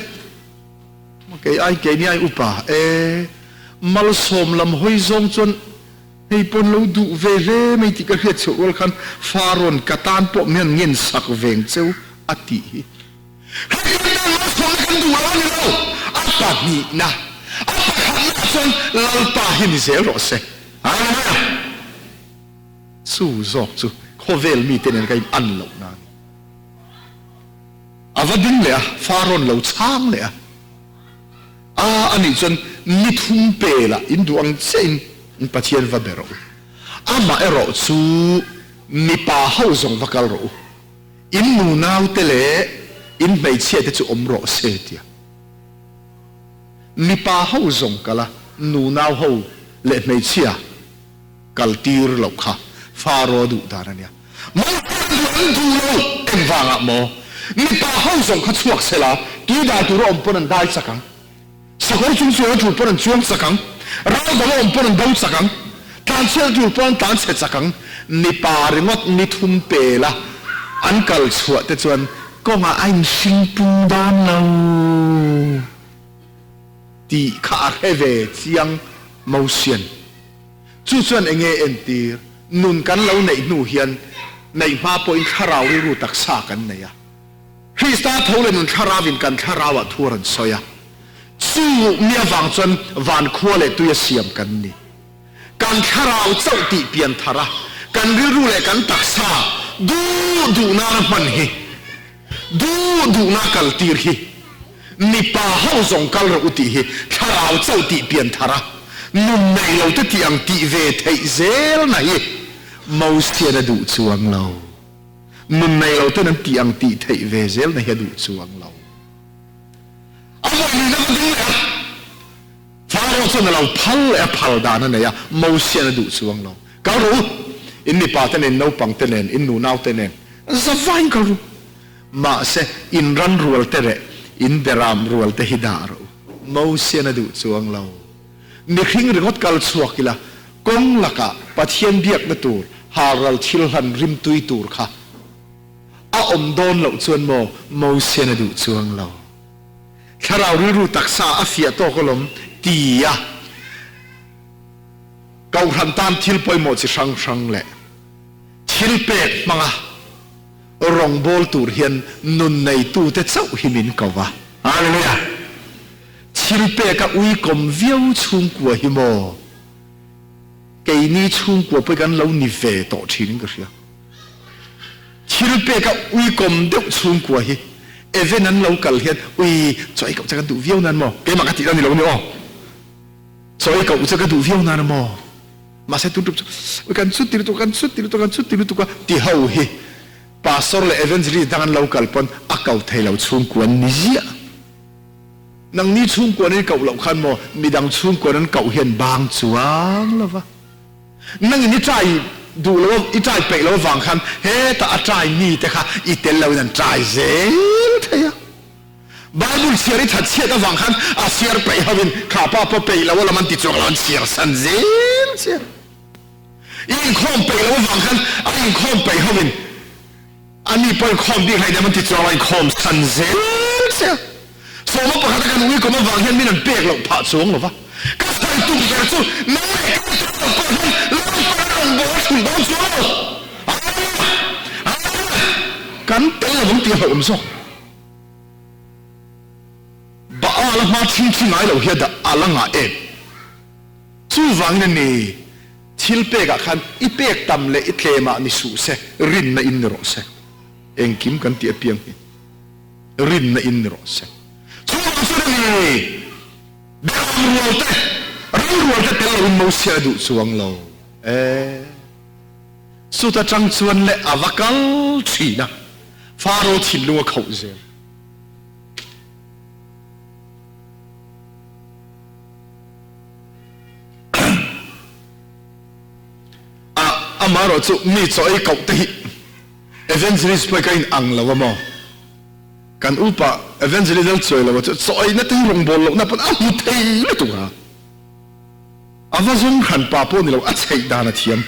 Kei ai keini ai upa e. Malsawm lam hawi zawng chuan hei pawn lo duh ve hle mai tih ka hriat chhoh rual khan Farawn ka tan pawh mian ngen sak veng cheu a tih hi. Hei kan tan malsawmna kan duh lo a ni lo. A pahnihna, a pakhatna ah chuan Lalpa hi ni zel rawh se. Hallelujah! Chu zawk chu khawvel mite nen ka in an loh na a ni. A va ding leh a, fa rawn lo chhang leh a. A anih chuan ni thum pelah in duh ang chiahin in Pathian va be rawh u. Amah erawh chu mipa ho zawng va kal rawh u. In nunaute leh in hmeichhiate chu awm rawh se tia. Mipa ho zawng kal a, nunau ho leh hmeichhia kal tir loh kha Faro duh dan a nia. Malsawm duh an duh lo engvangah maw? Mipa ho zawng kha chhuak sela, tui dai tura awm pawn an dai chak ang. Sakawr chung chuan a tul pawn an chuang chak ang, ral dang a awm pawn an do chak ang, tlanchhiat a tul pawn an tlanchhe chak ang. Mipa ringawt ni thum pela an kal chhuah te chuan kawngah a inhring pung dan lo tih kha a hre ve chiang Mosian. Chu chuan enge entir? Nun kan lo neih hnu hian neih hma pawhin thlarau rilru taksa kan nei a. Krista tho leh nun thlarauin kan thlarauah thu a rawn sawi a, chu mi avang chuan van khua leh tui a siam kan ni. Kan thlarau chauh tih pian thar a, kan rilru leh kan taksa duh duh nana hman hi, duh duhna kal tir hi, mipa ho zawng kal rawh u tih hi thlarau chauh tih pian thar a, nun nei lo te tih ang tih ve theih zelna hi Mosian a duh chuang lo. Nun nei lo ten an tih ang tih theih ve zel na hi a duh chuang lo. A vawiin a va ding leh a, Pharaoh chuan a lo phal leh a phal dan a nei a, Mosian a duh chuang lo. Kal rawh u, in mipa te nen, naupang te nen, in nunau te nen, zavain kal ru. Mahse, in ran rual te leh in beram rual te hi dah rawh u. Mosian a duh chuang lo. Mihring ringawt kal chhuak ila, kawng lakah Pathian biakna tur halral thil hlan rimtui tur kha a awm dawn loh chuan maw Mosian a duh chuang lo. Thlarau rilru taksa a fiah tawk alawm ti a Kohhran tan thil pawimawh chi hrang hrang leh thil pek hmanga rawngbawl tur hian nun neitute chauh hi min ko va. Hallelujah! Thil peka uikawm viau chhungkua hi maw? Keini chhungkua pawh hi kan lo ni ve tawh thin in ka hria. Thil peka uikawm deuh chhungkua hi event an lo kal hian ui chaw ei koh che kan duh viau nan maw? Keimah ka tih dan ni lo ni aw. Chaw ei koh che ka duh viau nan maw? Mahse tun tum chu ui kan chut ti lutuk a, kan chut ti lutuk a, kan chut ti lutuk a ti ho hi Pastor leh Evangelist dang an lo kal pawn a ko thei lo chhungkua an ni ziah. Nangni chhungkuan in koh loh khan maw midang chhungkuan an koh hian bang chuang lo va. Nangin i try duh lo i try peih lo avang khan hetah a try mi te kha i tel lo in an try zel thei a. Bible chhiar i that chhiat avang khan a chhiar peih ho in kha pa pawh peih lo alam an ti chuang lo an chhiar san zel che. I inkhawm peih lo avang khan a inkhawm peih ho in A ni pawhin khawm bik hlei nem an ti chuang lo, inkhawm san zel che a. Sawma pakhata kan uikom avang hian min an pek loh phah chuang lo va. Ka sawi tum ber chu nang leh ka tan lo pawh hian Lalpa rawn bawl thung dawn chuang lo. Hallelujah! Hallelujah! Kan tel lo vang tih a hlauhawm zawk. Baal a hma chhingchhi ngai lo hi a dah a la ngah em? Chuvangin a ni. Thil pekah khan i pek tam leh i tlemah ni suh se, rinna in ni rawh se. Engkim kan tih apiang hi rinna in ni rawh se. Chuvang chuan a ni, Beram rual te, ram rual te tel loin Mosia a duh chuang lo e. Chuta tang chuan leh a va kal thin a, Faro thinlung a khauh zel. A amaherawh chu mi chaw ei koh te hi evangelist pawh hi ka in ang lo a maw? Kan upa evangelist lal chuai lo a chu chaw eina te hi rawngbâwl lohna pawn a hmu thei lutuk a, a va zawng hran pa pawh ni lo a chheih dan a thiam.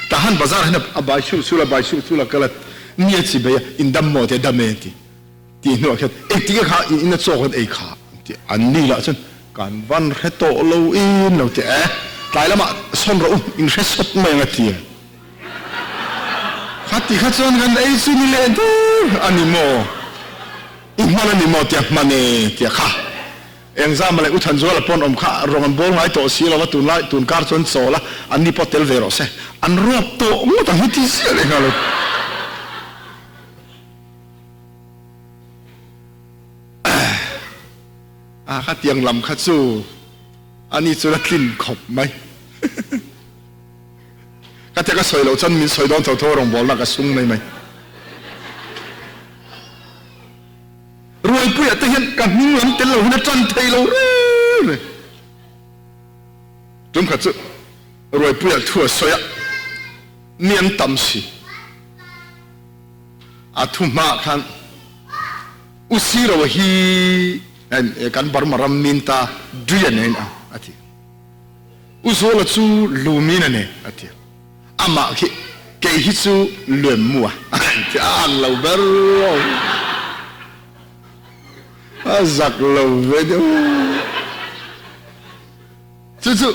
Tahan bazar hian a bai sul sul a, bai sul sul a kal a, mi a chi bei a, in dam maw tia dam e an ti. Tih hnuah khian engtik e kha in ina chaw kan ei kha an ti. An ni lah chuan kan van hre tawh lo in lo ti e, tlai lamah sawn rawh u, in hre sawt mai ang a ti. Kha ti kha chuan kan ei chu ni leh dur a ni maw? I hman a ni maw tia hman e tia kha. Engzam leh U Thanzuala pawn awm kha rawng an bawl ngai tawh si lo va, tunlai tun kar chuan chawl a, an ni pawh tel ve rawh se. An ruap tawh ngawt ang hi ti ziah leh nghal lo. A khatiang lam kha chu ani chuan a tlin khawp mai. Ka tia ka sawi loh chuan min sawi dawn tho tho a rawngbawlna ka sung mai mai. Ruaipuia te hian ka hming lam tel lo hian a tan thei lo reng reng. Tum khat chu Ruaipuia thu a sawi a, mi an tam si. A thu hmaah khan U Siro hi kan Burma ram min ta dui a nei ang a ti. U Zuala chu lumin a nei a ti. Amah khi kei hi chu luem mu a ti a ang lo ber lo. A zak lo ve deuh. Chu chu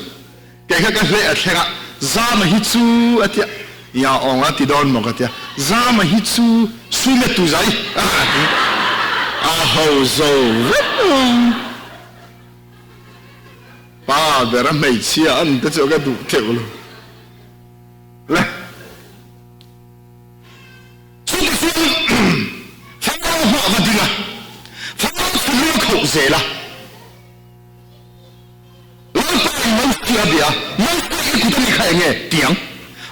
kei kha ka hleh a thleng a, Zama hi chu a ti a, Ya awng a ti dawn maw ka ti a, Zama hi chu sum e tu zai a ti a ho zo vek lo. Pa ber a hmeichhia an te chu ka duh theuh lo le. Chuti chuan Farao hma va ding a, Farao chu lu a khauh zel a. Lalpa in Mosia a bia, Mosia i kut a ni kha enge? Tiang.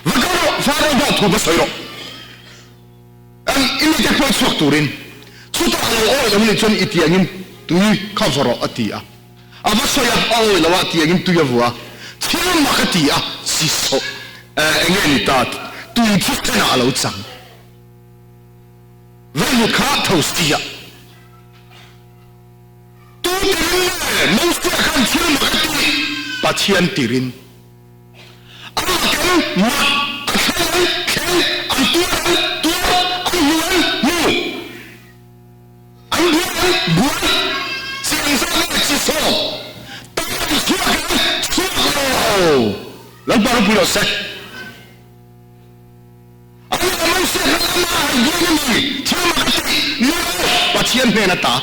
Va kal rawh, Farao hma thu va sawi rawh. An i mite hruai chhuak turin. Chutah a lo awi lo nih chuan i tiangin tui kha va rawh a ti a. A va sawi a, a awi lo a, tiangin tui a vua a. Thil mak a ti a, chi sawh enge ni ta, tui chu thenah a lo chang. Vailut kha tho si a. Tu tirin nge Mosia khan thil mak a tih? Pathian tirin. A makin mak a thleng an thleng, an tuar an tuar, an hmu an hmu, an buai an buai, chiang zawk nge chi sawm, tam an chhuak an chhuak lo. Lalpa ropui rawh se. A ni a Mosia khan ama a han buain a ni, thil mak a tih ni lo, Pathian hnen a ta.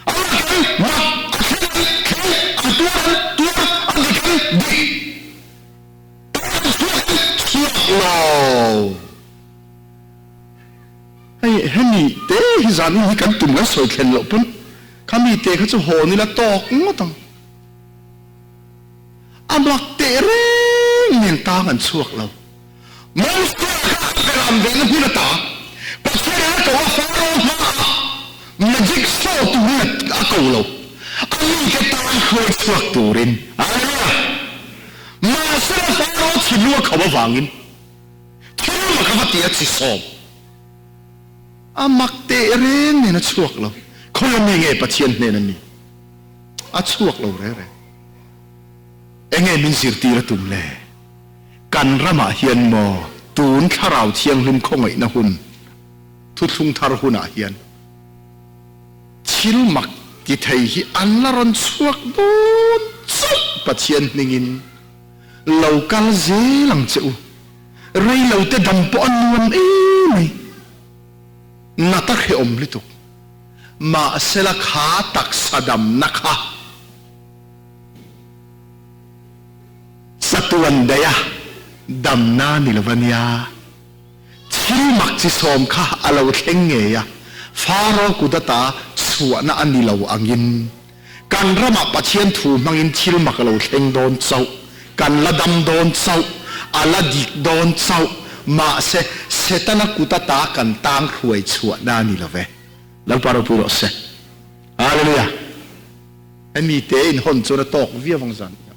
A mak an mak, a thleng an thleng, an tuar an tuar, a dik an dik, tam an chhuak an chhuak lo. Hei hemi te hi zan in hi kan tum kan sawi thlen loh pawn khami te kha chu hawn ila tawk ngawt ang. A mak teh reng nen tang an chhuak lo. Moses kha a beram ve na hmun ata Pathian a ko a Pharaoh hmaah magic show turin a ko lo. A mite tan hruai chhuak turin. Hallelujah! Mahsela Pharaoh thinlung a khauh avangin thil mak a va ti a chi sawm. A mak teh reng nen a chhuak lo. Khawi a mi nge Pathian hnen a mi? A chhuak lo reng reng. Enge min zirtir a tum le? Kan ramah hian maw tun Thlarau Thianghlim khawngaihna hun, thuthlung thar hunah hian thil mak ti thei hi an la rawn chhuak dawn chauh Pathian hmingin lo kal zel ang che u. Rei lo te dam pawh a nuam em mai. Nat a hrehawm lutuk. Mahsela kha taksa damna kha. Chatuan daih a damna ni lo a nia. Thil mak chi sawm kha a lo thleng ngei a, Faro kut ata chhuahna a ni lo angin kan ramah Pathian thu hmangin thil mak a lo thleng dawn chauh, kan la dam dawn chauh, a la dik dawn chauh, mahse Setana kut ata kan tang hruai chhuahna a ni lo ve. Lalpa ropui rawh se. Hallelujah. Hemi te in hawn chuan a tawk viau ang zan hian.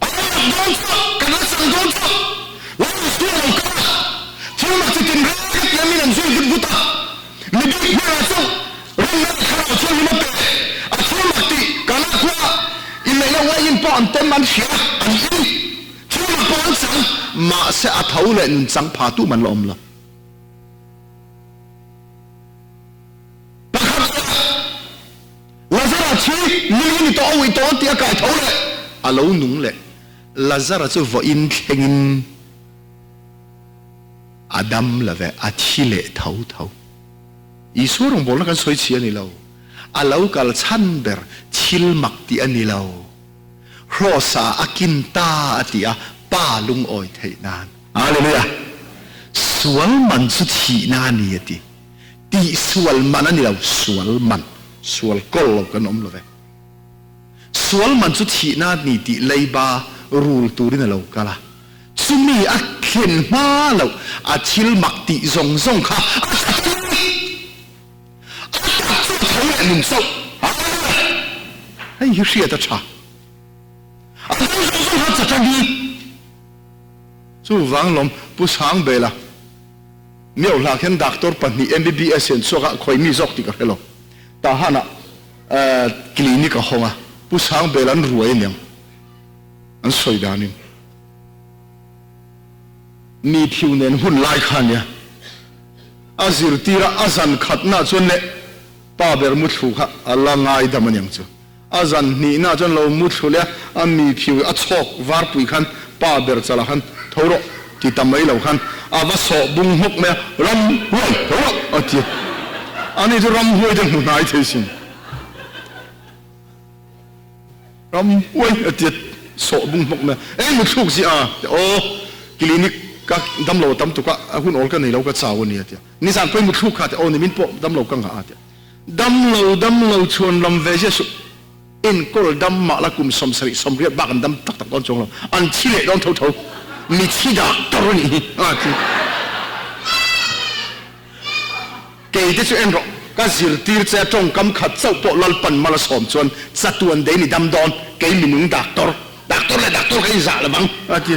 A mak dawn chauh, kan la chang dawn chauh. Lal Isua lo kal a, thil mak chi tin reng a tia min an zui vut vut a. Mi bik hmel chauh rinna leh thlarau thianghlim a pe. A thil mak tih Kana khua inneihna uaiin pawh an tem an hria, an in. Thil mak pawh an. Mahse a tho leh nun chang pha tu man la awm lo. Pakhat leh Lazara thi nili ni tawh a ui tawh tih a kai tho leh a lo nung leh Lazara chu vawiin thlengin a dam lo ve, a thi leh tho tho. Isua rawngbawlna kan sawi chhi a ni lo, a lo kal chhan ber thil mak tih a ni lo. Hrawsa a kin ta a ti a, Pa lungawi theih nan. Hallelujah! Sual man chu thihna a ni a ti. Tih sual man a ni lo, sual man, sual kawl lo kan awm lo ve. Sual man chu thihna a ni tih leiba rul turin a lo kal a. Chumi a thlen hma loh a thil mak tih zawng zawng kha a tha ta mai. A tak chu a tho leh nun chauh. Hallelujah! Hei hi hriat a tha. A tho zawng zawng kha a chat a ni. Chuvang lawm Pu Sangbela Miohla khian doctor pahnih MBBS hian chhuak a khawi mi zawk tih ka hre lo. Tahan ah clinic a hawng a, Pu Sangbela an ruai aniang an sawi danin. Mi phiu nen hun lai kha ania. A zirtir a, a zan khatna chuan leh pa ber muthlu kha a la ngaidam aniang chu. A zan hnihna chuan lo muthlu leh a, a mi phiu a chhawk varpui khan pa ber chalah khan tho rawh ti ta mai lo khan a va sawh bung hmawk mai a, Ram huai tho rawh a ti a. Ani chu ram huai te hmu hnai thei sin. Ram huai a ti a, sawh bung hmawk mai a. Eng muthluk zia a? Aw, clinic ka damlo a tam tuk a, a hun awl ka nei lo ka chau a ni a ti a. Nizan pawhin muthluk kha a ti a, aw ni min pawh damlo ka ngah a ti a. Damlo damlo chhuan lam ve ziah suh. Enkawl dam mah la kum 70 80 bak an dam tak tak dawn chuang lo. An thi leh dawn tho tho. Mi thi doctor a nih hi a ti. Kei te chu en rawh, ka zirtir che a tawngkam khat chauh pawh Lalpan mal a sawm chuan chatuan dei ni dam dawn, kei minung doctor, doctor leh doctor ka inzah lo vang a ti.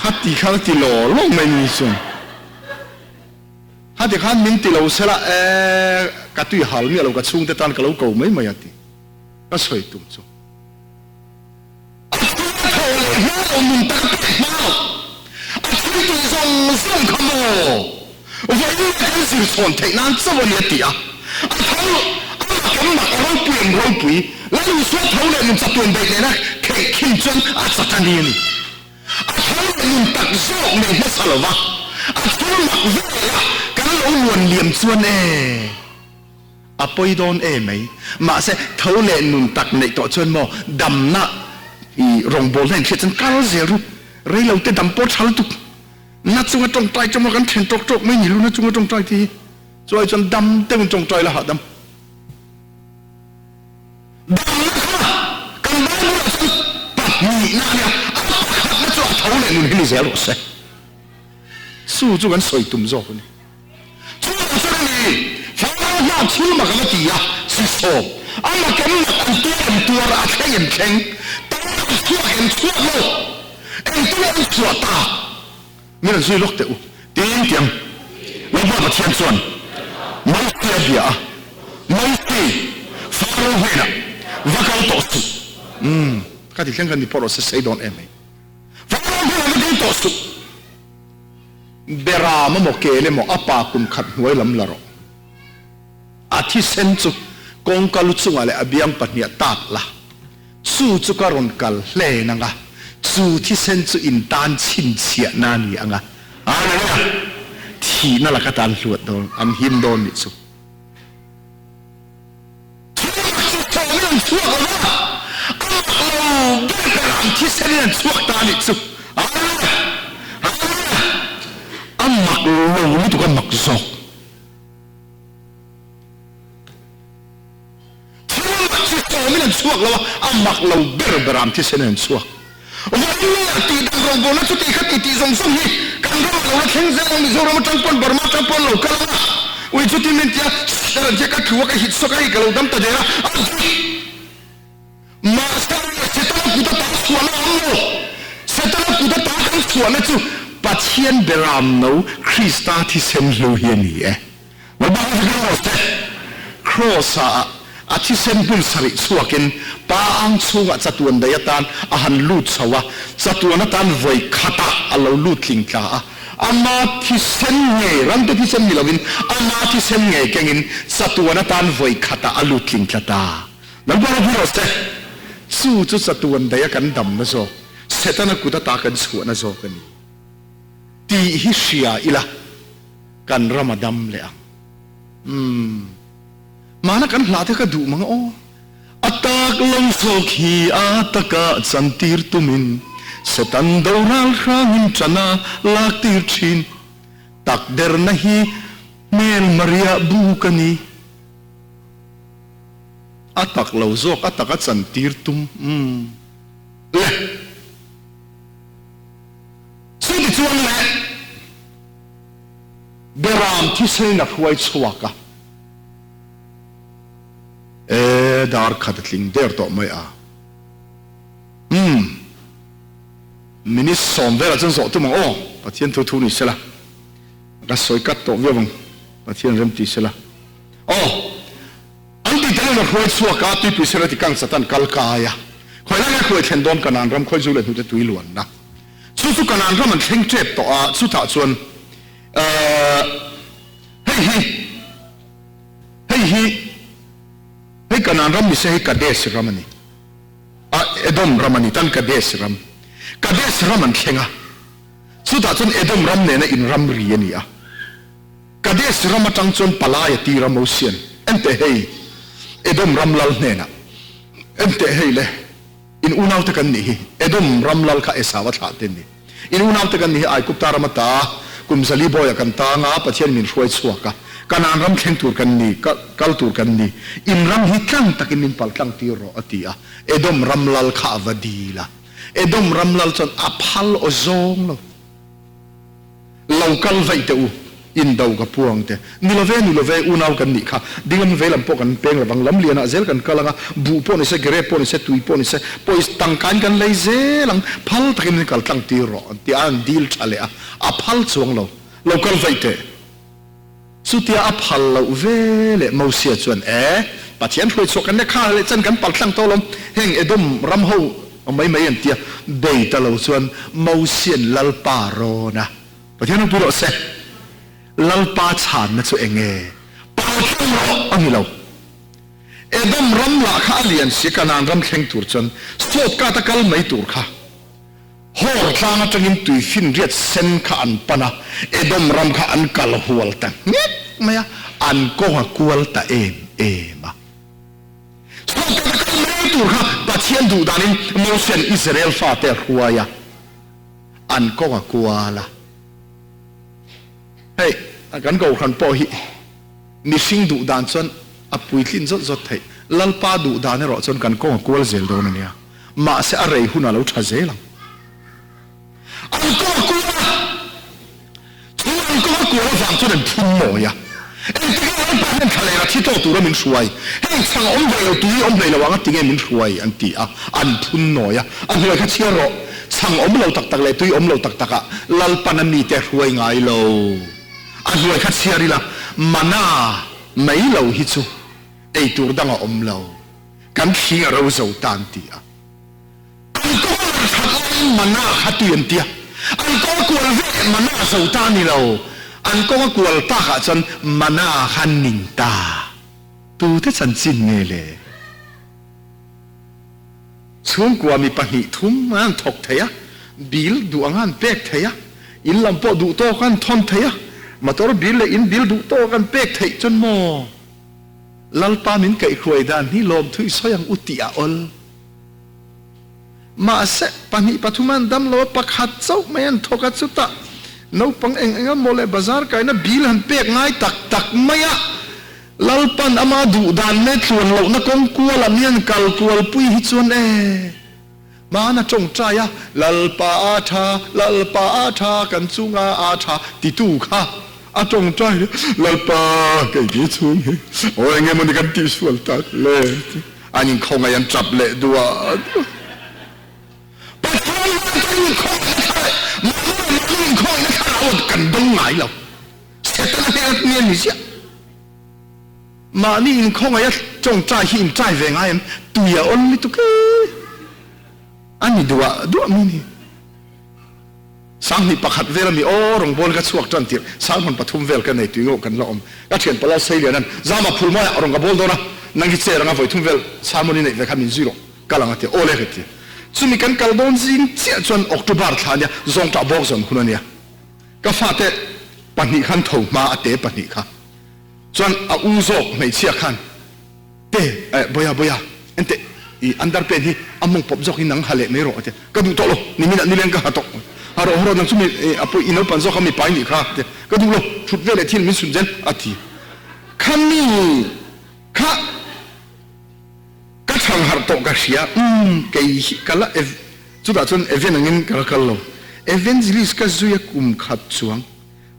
Khati khan a ti law law mai ni chuan. Khati khan min ti lo sela e, ka tui hal miah lo, ka chhungte tan ka lo ko mai mai a ti. Ka sawi tum chu. A thil a thawh leh hma lo, nun tak a pek hma lo. A thil tih zawng zawng kha maw vawiin leh kan zir chhawn theih nan chauh a ni a ti a. A tho, a mak em mak, a ropui em ropui, Lal Isua tho leh nun chatuan daih nena kheih khin chuan a chak a ni a ni. A thil leh nun tak zawk nei hmasa lo va, a thil mak vel a kan lo luan liam chuan e, a pawi dawn e mai. Mahse, tho leh nun tak neih tawh chuan maw damna i rawngbawlna inhriat chuan kal zel ru. Rei lo te dam pawh tha lutuk. Na chunga tawngtai chu maw kan then tawk tawk mai ni lu na chunga tawngtai te hi. Chuai chuan dam deuhin tawngtai la hahdam. Damna kha kan Bible-ah chuan pahnihna a nia, a pakhatna chu a tho leh nun hi ni zel rawh se. Chu chu kan sawi tum zawk a ni. Chu lo chuan a ni, Farao hnah thil mak a va ti a, sisawm, a mak em mak, an tuar em tuar, a thleng em thleng, tam an chhuak em chhuak lo, engtin an chhuah tak? Min rawn zui lawk teh u. Tiin tiang Lalpa Pathian chuan Mosia a bia a, Mosi, Faro hnenah va kal tawh suh. Umm, ka ti thleng kha ni pawh rawh se sei dawn em mai. Faro hnenah va kal tawh suh. Beram emaw kel emaw a pa kum khat hnuai lam la rawh. A thisen chu kawngka lu chungah leh a biang pahniah tat la. Chu chu ka rawn kal hlen ang a, chu thisen chu in tan chhinchhiahna a ni ang a. Hallelujah! Thihna laka tan hluat dawn, an him dawn nih chu. Thilmak chu thawmin an chhuak lo va, a mak lo ber ber ang thisenin an chhuak ta nih chu. Hallelujah! Hallelujah! A mak lo lutuk a mak zawk. Thil mak chu sawmin an chhuak lo a, a mak lo ber ber am thisen an chhuak. Vawiin tih dan rawngbawlna chu tih kha tih tih zawng zawng hi kan ramah lo la thleng zel ang, Mizoram atang pawn Burma atang pawn lo kal ang a, ui chutin min tia star an tia ka tlu a ka hit sawk a hei ka lo dam ta der a, a dik. Mahse Setana kut ata chhuahna a awm lo, Setana kut ata kan chhuahna chu Pathian beram no Krista thisen hlu hi a ni e. Lalpa hi ka rawh che. Kraws ah. A thisen hmun sarih chhuakin Pa ang chhungah chatuan daih atan a han lut chho a, chatuan atan vawi khatah a lo lut tling tla a. Ama thisen ngei, ramte thisen ni lovin ama thisen ngei kengin chatuan atan vawi khatah a lut tling tla ta. Lalpa ropui rawh se! Chu chu chatuan daih a kan damna zawk, Setana kut ata kan chhuahna zawk a ni tih hi hria ila kan ram a dam leh ang. Umm. Mahna kan hlah te ka duh mang aw. A tak lo zawk hi a taka chantir tumin Satan doral hrangin ṭan a laktir ṭhin. Tak derna hi hmel Maria bu ka ni. A tak lo zawk a taka chantir tum umm le. Chutichuan le Beram thisen a hruai chhuak a. E, dar khat a tling der tawh mai a. Umm, minute sawm velah chuan zawh tum ang aw, Pathian thu thu ni sela, ka sawi kat tawh viau ang, Pathian rem ti sela. Aw, an ti tel in a hruai chhuak a, tuipui sela ti kang Satan kal kai a, khawi lai nge khuai thlen dawn Kanaan ram khawi zu leh hnute tui luanna. Chu chu Kanaan ram an thleng tep tawh a, chutah chuan, eh, hei hi, Hei hi hei Kanaan ram ni se hei Kadesh ram a ni. A Edom ram a ni tan Kadesh ram. Kadesh ram an thleng a. Chutah chuan Edom ram nena inramri a ni a. Kadesh ram atang chuan palai a tir a Mosian, Enteh hei, Edom ram lal hnenah, enteh hei le, in unaute kan nih hi, Edom ram lal kha Esau a thlah te ni. In unaute kan nih hi Aigupta ram ata kum zali bawiah kan tang a, Pathian min hruai chhuak a, Kanaan ram thleng tur kan ni, kal tur kan ni. In ram hi tlang takin min pal tlang tir rawh, a ti a. Edom ram lal kha a va dil a. Edom ram lal chuan a phal aw zawng lo. Lo kal vaih teh u, in do ka puang te. Ni lo ve, ni lo ve, unau kan nih kha. Dinglam vei lam pawh kan peng lovang, lam lianah zel kan kal ang a, buh pawh ni se, grape pawh ni se, tui pawh ni se, pawisa tangkain kan lei zel ang, phal takin min kal tlang tir rawh an ti a, an dil tha leh a, a phal chuang lo. Lo kal vaih teh. Chutia a phal loh ve leh Mosia chuan, E, Pathian hruai chhuah kan lekha leh chan kan pal tlang tawh alawm, heng Edom ram ho mai mai an tia, bei ta lo chuan Mosian Lalpa rawn a, Pathian ropui rawh se, Lalpa chhanna chu eng nge? Pal tlang rawh a ni lo. Edom ram lah kha a lian si, Kanaan ram thleng tur chuan sawtkat a kal mai tur kha. Hor tlang atangin tui finriat sen kha an pan a, Edom ram kha an kal hual ta nghek mai a, an kawng a kual ta em em a. Sawtkat a kal mai tur kha Pathian duh danin Mosian Israel fate a hruai a, an kawng a kual a. Hei, kan kohhran pawh hi mihring duh dan chuan a puitlin zawt zawt theih. Lalpa duh dan erawh chuan kan kawng a kual zel dawn a nia. Mahse a rei hunah lo tha zel ang. An kawng a kual a, chu an kawng a kual avang chuan an phun mawi a. Engtik nge Lalpa hian thlalera thi tawh tura min hruai? Heng chhang awm hlei lo, tui awm hlei lo ang a ti nge min hruai? an ti a, an phun nawi a. A hnuai kha chhiar rawh, chhang awm lo tak tak leh tui awm lo tak takah Lalpan a mite a hruai ngai lo. A hnuai kha chhiar ila, mana mai lo hi chu ei tur dang a awm lo. Kan thling a ro zo ta an ti a. An kawng a that laiin mana kha tui an ti a. An kawng a kual ve leh mana zo ta a ni lo. An kawng a kual takah chuan mana kha an ning ta. Tute chanchin nge le? Chhungkua mi pahnih thum an thawk thei a, bill duh anga an pek thei a, in lam pawh duh tawk an thawn thei a, motor bill leh in bill duh tawk an pek theih chuan maw? Lalpa min kaihhruai dan hi lawmthu i sawi ang u tih a awl. Mahse, pahnih pathum an dam lo a, pakhat chauh mai an thawk a, chutah naupang eng eng emaw leh bazar kaina bill han pek ngai tak tak mai a, Lalpan ama duh dan leh tluan lohna kawng kualah mi an kal kualpui hi chuan e, hmana tawngtai a, Lalpa a tha, Lalpa a tha, kan chunga a tha titu kha A tawngtai, Lalpa, kei ni chhung hi aw eng emaw ni kan tihsual tak le? An inkhawngaih an tap leh duah duah. Pathian hian kan inkhawngaihna thla leh mahni leh mahni inkhawngaihna thlarau ah kan dawng ngai lo. Setana hmel a hmel ni ziah. Mahni inkhawngaih a. Tawngtai hi in tai ve ngai em? Tui a awl lutuk e. A ni duah duah mai ni. 21,000 vel a mi aw rawngbâwl ka chhuak ṭan tirh 13,000 vel ka nei tui ngawh kan la awm. Ka ṭhian pala Seilianan Zama phul mawiah rawn ka bâwl dawn a, nang hi chair anga vawi thum vel sermon i neih ve kha min zui rawh, kal ang a ti a, aw le ka ti. Chumi kan kal dawn zing chiah chuan October thla a nia, zawngṭah bawk zawn hun a nia. Ka fate pahnih khan tho hma a te pahnih kha chuan a u zawk hmeichhia khan Te, eh, Bawia, Bawia, enteh, i underpant hi a mawng pawp zawk in nang ha leh mai rawh a ti a, ka duh tawh lo, niminah nileng ka ha tawh, ha rawh ha rawh nang chu mi, eh, a pawi i naupan zawk a mi pai nih kha a ti a, ka duh lo, thut ve leh thil min sun zel a ti. Kha mi kha ka chhang harh tawh ka hria, umm, kei hi ka la ev, chutah chuan even angin ka la kal lo, evangelist ka zui a kum khat chuang,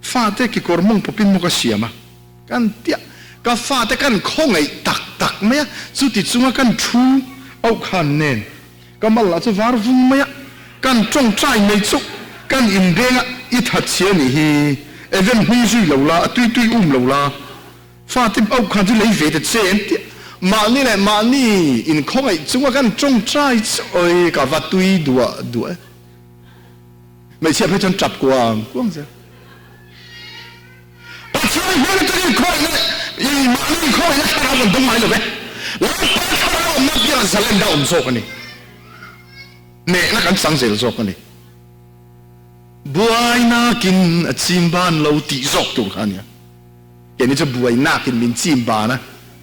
fate kekawr mawng pawpin maw ka siam a. Kan tia, ka fate kan khawngaih tak tak mai a, chuti chunga kan thu auh khan nen ka mal lah chu var vung mai a, kan tawngtai mai chu kan inbeng a, i that chhia nih hi, even hnui zui lo la, a tui tui um lo la, fate auh khan chu lei ve ta che an tia, mahni leh mahni inkhawngaih chunga kan tawngtai chu oi ka va tui duah duah e. Hmeichhia phei chuan tap kuang kuang zel. Pathian hmel atangin khawihna in mahni inkhawihna thlarau kan dawng ngai lo ve. Lalpa thlarau awmna biakah zalenda awm zawk a ni. Hnehna kan chang zel zawk a ni. Buainakin a chim ban lo tih zawk tur kha a nia. Keini chu buainakin min chim ban a,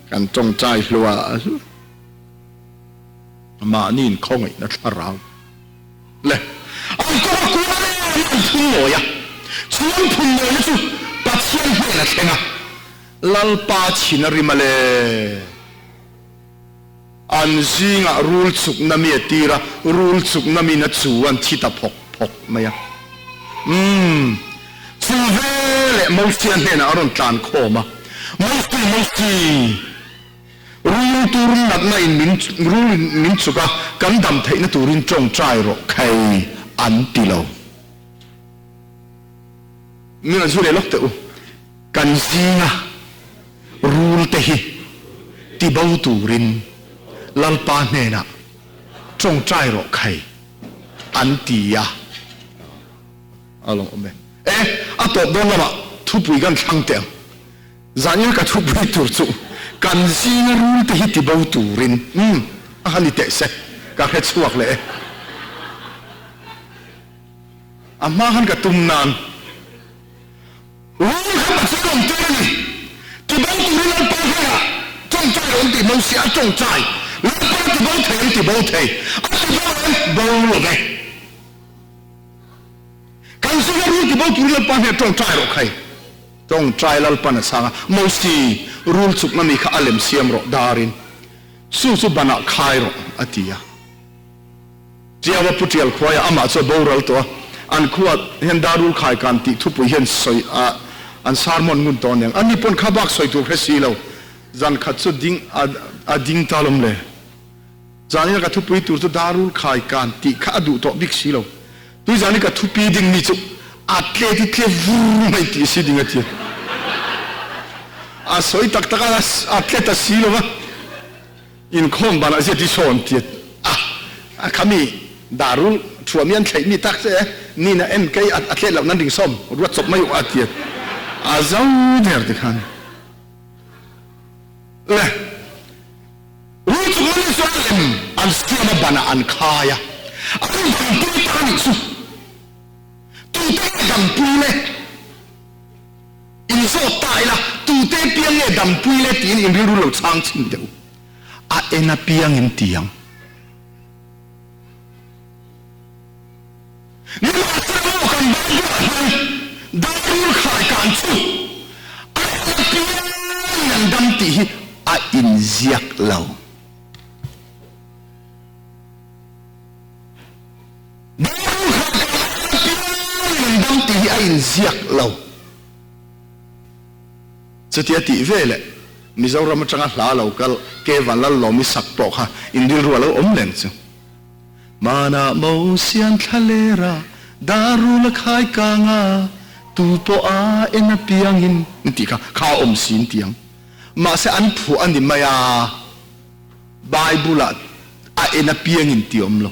kan tawngtai hluah hluah. Mahni inkhawngaihna thlarau. Le, an kawng a kual em an phun nawi a, chu an phun nawina chu Pathian hnen a thleng a, Lalpa chhin a rim a le. An zingah rul chukna mi a tir a, rul chukna min a chu an thi ta phawk phawk mai a. Umm, chu veleh Mosia hnenah a rawn tlan khawm a, Mosi, Mosi! Rul tur natna in min rul in min chuk a, kan dam theihna turin tawngtai rawh khai an ti lo. Min rawn zui leh lawk teh u, kan zinga rul te hi tibo turin Lalpa hnenah tawngtai rawh khai an ti a. A lo awm e. E, a tawp dawn lamah thupui kan thlang teh ang. Zahnia ka thupui tur chu kan zinga rul te hi tibo turin umm a han i teh se ka hre chhuak leh e. A hma khan ka tum nan rul kha Pathian awm tir a ni. Tibo turin Lalpa hnenah tawngtai lo an tih mo si a tawngtai Lalpa tibo thei an tibo thei a tibo em bo lo ve. Kan zinga rul tibo turin Lalpa hnenah tawngtai rawh khai. Tawngtai Lalpan a chhang a, Mosi, rul chukna mi kha a lem siam rawh, darin chu chu banah khai rawh, a ti a. Tiaua Pu Tial khuaiah amah chu a boral tawh a, an khuaa hian dar rul khai kan tih thupui hian sawi a, an sermon ngun tawh aniang. Ani pawn kha bak sawi tur hre si lo, zan khat chu ding a ding ta lawm le. Zanin ka thupui tur chu dar rul khai kan tih kha a duh tawh bik si lo. Tuizani ka thupi ding mi chu a tle ti tle vur mai tih si ding a ti. A sawi tak tak a, a tle ta si lo va. Inkhawm banah zia ti sawn ti a, a khami darul thuami an thlaih mi tak che ni na en kei a tlet loh nan ring sawm ruat chawp mai u a ti a. A zo der ti khan. Le. Rul chung an chuan lem an siam a banah an khai a, an dampui ta nih chu. Tute nge dampui le? In zawt ta ila, tute piang nge dampui le tiin in rilru lo chhang chhin teh u. A en apiang in ti ang. Nimahsela maw kan Bible-ah hian darul khai kan chu a en apiangin an dam tih hi a inziak lo. Darul khai kan a en apiangin an dam tih hi a inziak lo. Chutia tih veleh Mizoram atanga hla lo kal Kevan Lallawmi sak pawh kha inrilru a lo awm leng chu. Hmanah Mosian thlalera darul a khai kang a, tu pawh a en apiangin an tih kha, kha a awm si an ti ang. Mahse an phuah a ni mai a. Bible ah a en apiangin ti awm lo.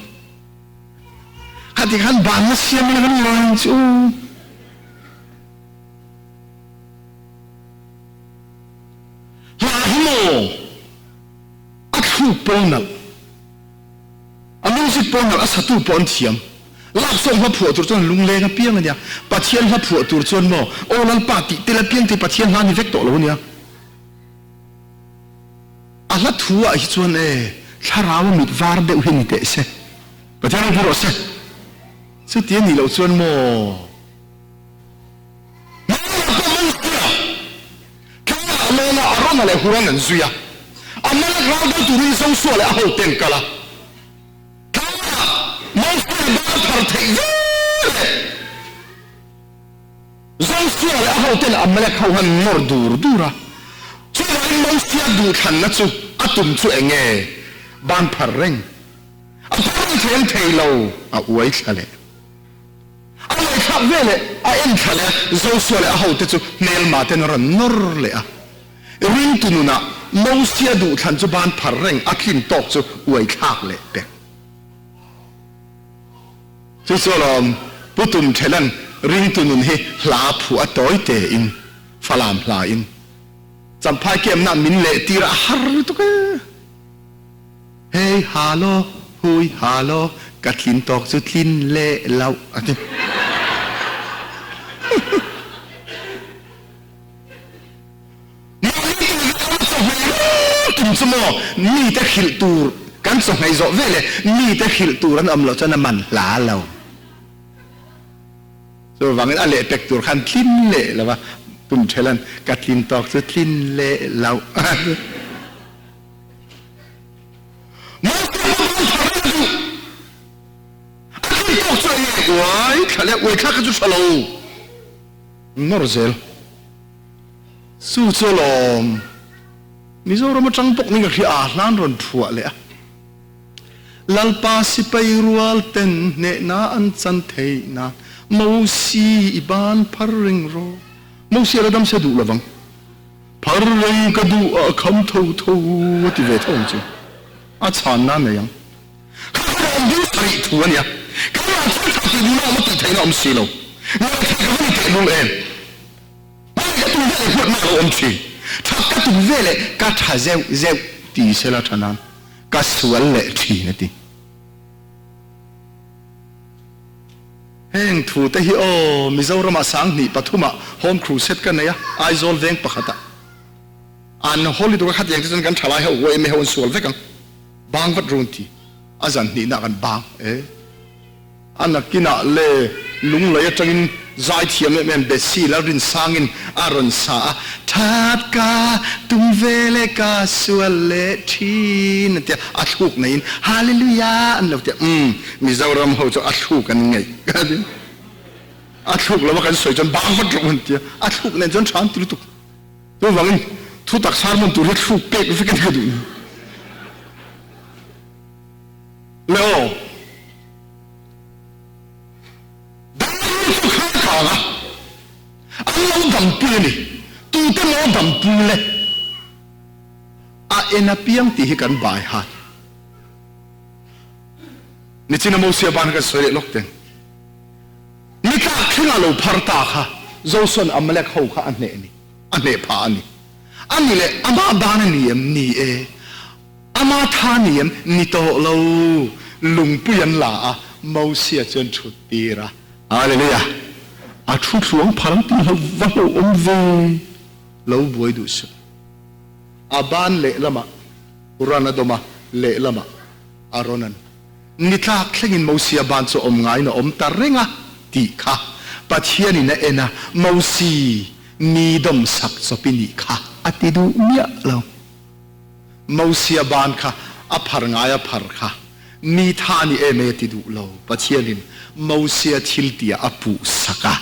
Khati khan banna siam ila kan ngai ang chu. Hla hi maw a thluk pawl nalh, a music pawl nalh, a satu pawh an thiam. Love song hla phuah tur chuan lungleng apiang a nia. Pathian hla phuah tur chuan maw Aw Lalpa tih tel apiang te Pathian hla a ni vek tawh lo a nia. A hla thu ah hi chuan e thlarau a mit var deuh hi ni teh se. Pathian ropui rawh se. Chuti a nih loh chuan maw Hmangaihna pawh man sia Tlangah a lawn a, Arona leh Huran an zui a. A malak ral dal turin Joshua leh a hote an kal a. Tlangah Mosia ban thar theih vel leh Joshua leh a hoten Amalek ho han nawr dur dur a. Chuvangin Mosia duhthlanna chu a tum chu eng nge? Ban phar reng. A phar reng thei an thei lo, a uai thla leh. A uai thlak ve leh a en thla leh a, Joshua leh a hote chu hmelma ten a rawn nawr leh a. Ringtu nunah Mosia duhthlan chu ban phar reng a tlin tawk chu uai thlak leh pek. Chu chu alawm Pu Tum Thelan ringtu nun hi hla phuah a tawi tein Falam hla in Champhai kemna min leh tir a har lutuk e. Hei ha law, hui ha law, ka tlin tawk chu tlin leh loh a ti. Mahni tum ve awm chawhmeh reng tum chu maw mite hrilh tur kan chawhmeh zawh ve le mite hrilh tur an awm loh chuan a man hla lo. Chuvangin a lehpek tur khan tlin leh lo va, tum thelan ka tlin tawk chu tlin leh lo. Moses pawh ban thar reng a duh. A tlin tawk chu enge? Uai thla leh uai thla kha chu tha lo. Nawr zel. Chu chu alawm Mizoram atang bawk ni ka hria a hlan rawn phuah leh a. Lalpa sipai rual ten hnehna an chan theih nan Mosi i ban phar reng rawh. Mosi a la dam se duh lovang. Phar reng ka duh a kham tho tho a ti ve tho ang chu. A chhanna a nei ang. Kha kha awm ding sarih thu a nia. Keimah thil tha tih duhna awm a tih theihna awm si lo. Ngaithei ka va ni teh lul em. Hmai ka tum veleh huatna a lo awm thin. That ka tum veleh ka tha zeuh zeuh ti sela tha nan ka sual leh thin a ti. Heng thu te hi aw Mizoramah 2003 ah Home Crusade ka nei a, Aizawl veng pakhatah. An Holy Duka khatiang te chuan kan thalai ho yma ho an sual vek ang. Bang vat run ti. A zan hnihna kan bang e. A nakinah le lunglei atangin zaithiam em em Bethsy Lalrinsangin a rawn sa a, That ka tum ve le ka sual leh thin a tia, a thluk neiin Hallelujah an lo tia, umm Mizoram ho chu a thluk an ngaih ka ti. A thluk lova kan sawi chuan bang vat rawh an tia, a thluk nen chuan tha an ti lutuk. Chuvangin thutak sermon tur hi thluk pek vek a ni ka duh ni. Le aw. Damlo chu kha kang a, an lo dampui a ni. Tute maw dampui le? A en apiang tih hi kan bai hat. Nichina Mosia ban kan sawi leh lawk teng. Ni tlak thleng a lo phar ta kha Josuan Amalek ho kha a hneh ni, a hneh phah a ni. A ni leh ama ban a ni em? Ni e. Ama tha ni em? Ni tawh lo. Lungpui an la a, Mosia chuan thut tir a. Hallelujah! A thu thluang phar an tih hloh va hloh awm ve. Lo buai duh suh. A ban lehlamah Ran a dawm a, lehlamah Aaron-a'n ni tlak thlengin Mosia ban chu awm ngaiin a awm ta reng a tih kha Pathianin a en a, Mosi, mi dawmsak chawp i nih kha a ti duh miah lo. Mosia ban kha a phar ngai a phar kha mi tha ni em e ti duh lo. Pathianin Mosia thil tiah a puh sak a.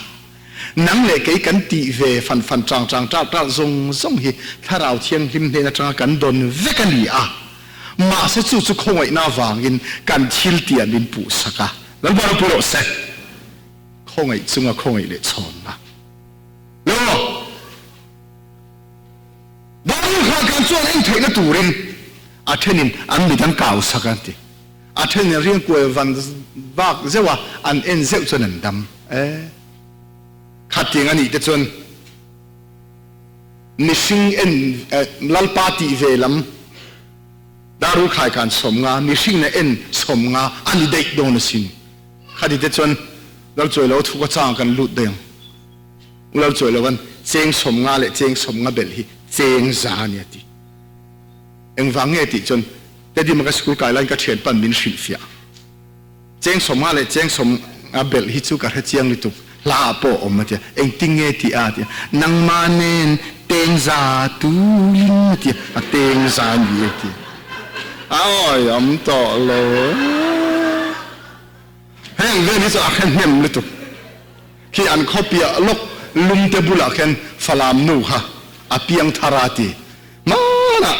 Nang leh kei kan tih ve fan fan chang chang ṭak ṭak zawng zawng hi Thlarau Thianghlim hnen aṭanga kan dawn vek a ni a. Mahse chu chu khawngaihna avangin kan thil tiah min puh sak a. Lalpa ropui rawh se. Khawngaih chunga khawngaih leh chhawnna. Lo! Bible kha kan chuan en theihna turin. A thenin an mit an kau sak an ti. A thenin riangkuai van vak zeuh a, an en zeuh chuan an dam e. Khatiang a nih te chuan mihring en Lalpa tih ve lam Darul Khaikan 50, mihring na en 50 a ni daih dawn asin. Khati te chuan Lalchuailo thu ka chang kan lut daih ang. U Lalchuailovan cheng 50 leh cheng 50 belh hi cheng za a ni a ti. Engvang nge tih chuan Teddy ka school kai laiin ka thianpan min hrilhfiah. Cheng 50 leh cheng 50 belh hi chu ka hre chiang lutuk, hla ah pawh a awm a tia. Engtin nge tih a tia, nangmah nen teng za tulin a tia, a teng za a ni a tia. A awi-am tawh lo. Heng vel hi chu a hre hnem lutuk. Khi an khawpiah lawk lumte bulah khian Falam nu kha a piang thar a ti. Hmanah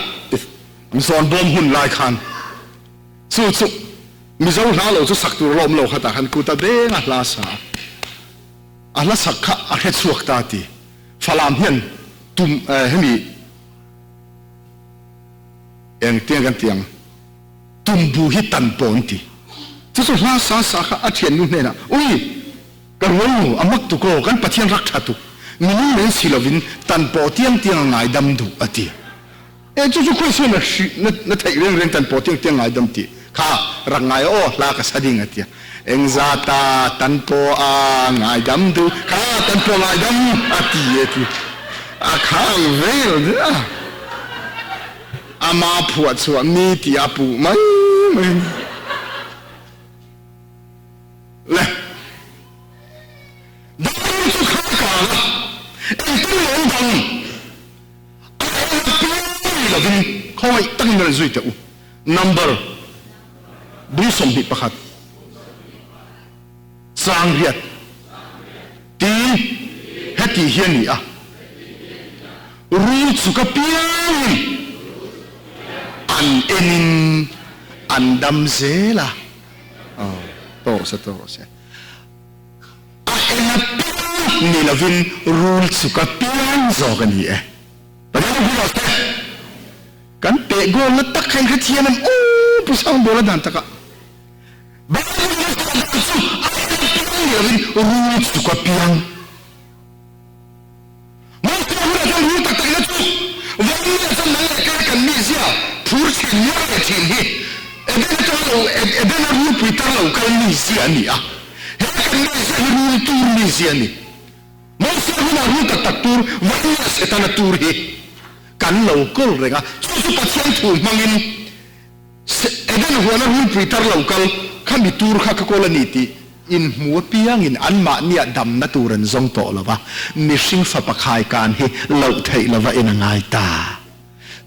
zawnbawm hun lai khan chu chu Mizo hla lo chu sak tur a la awm lo kha tah khan kuta benga hla sa a, a hla sak kha a hre chhuak ta ti. Falam hian tum hemi engtiang kan ti ang tumbu hi tan pawh an ti. Chu chu hla sa sa kha a thiannu hnenah ui! Ka rual a mak tuk aw, kan Pathian rak tha tuk, minung men si lovin tan pawh tiang tiang a ngaidam duh a ti. E chu chu khawi sawn na na theih reng reng tan pawh tiang tiang ngaidam tih kha rak ngai aw hla ka sa ding a ti a. Engzata tan pawh a ngaidam duh kha tan pawh ngaidam a ti e ti a khang vel a. Ama phuah chhuah mi tih a puh mai mai a ni. Le Dam chu kha kang a, engtin nge an dam? A en a piang ni lovin khawngaih takin rawn zui teh u. Number bung 21 chang riat tiin heti hi a ni a, Rul chu ka piangin an enin an dam zel a. Aw, tawh rawh se, tawh rawh se. A eng a piang ni lovin rul chu ka piang zawk a ni e. Pathian ropui rawh se. Kan peh goal na tak kha in hrethiam em? Aw, Pu Sangbawl a dan takah. Bible in a sawi dan chu a eng a piang ni lovin rul chu ka piang. Moses hunah chuan rul tak tak ina chu Vawmnia chuan nang leh kei kan mizia phur thin muar leh thin hi Eden atanga lo Edena rulpui tar lo kal mizia a ni a, he kan mizia hi rul tur mizia a ni. Moses hunah rul tak tak tur Vawmnia Setana tur hi kan lo kawl reng a, chu chu Pathian thu hmangin Eden huana rulpui tar lo kal kha mi tur kha ka kawl a ni tih inhmu apiangin anmahniah damna tur an zawng tawh lo va, mihring fapa khaikan hi loh theih lova en a ngai ta.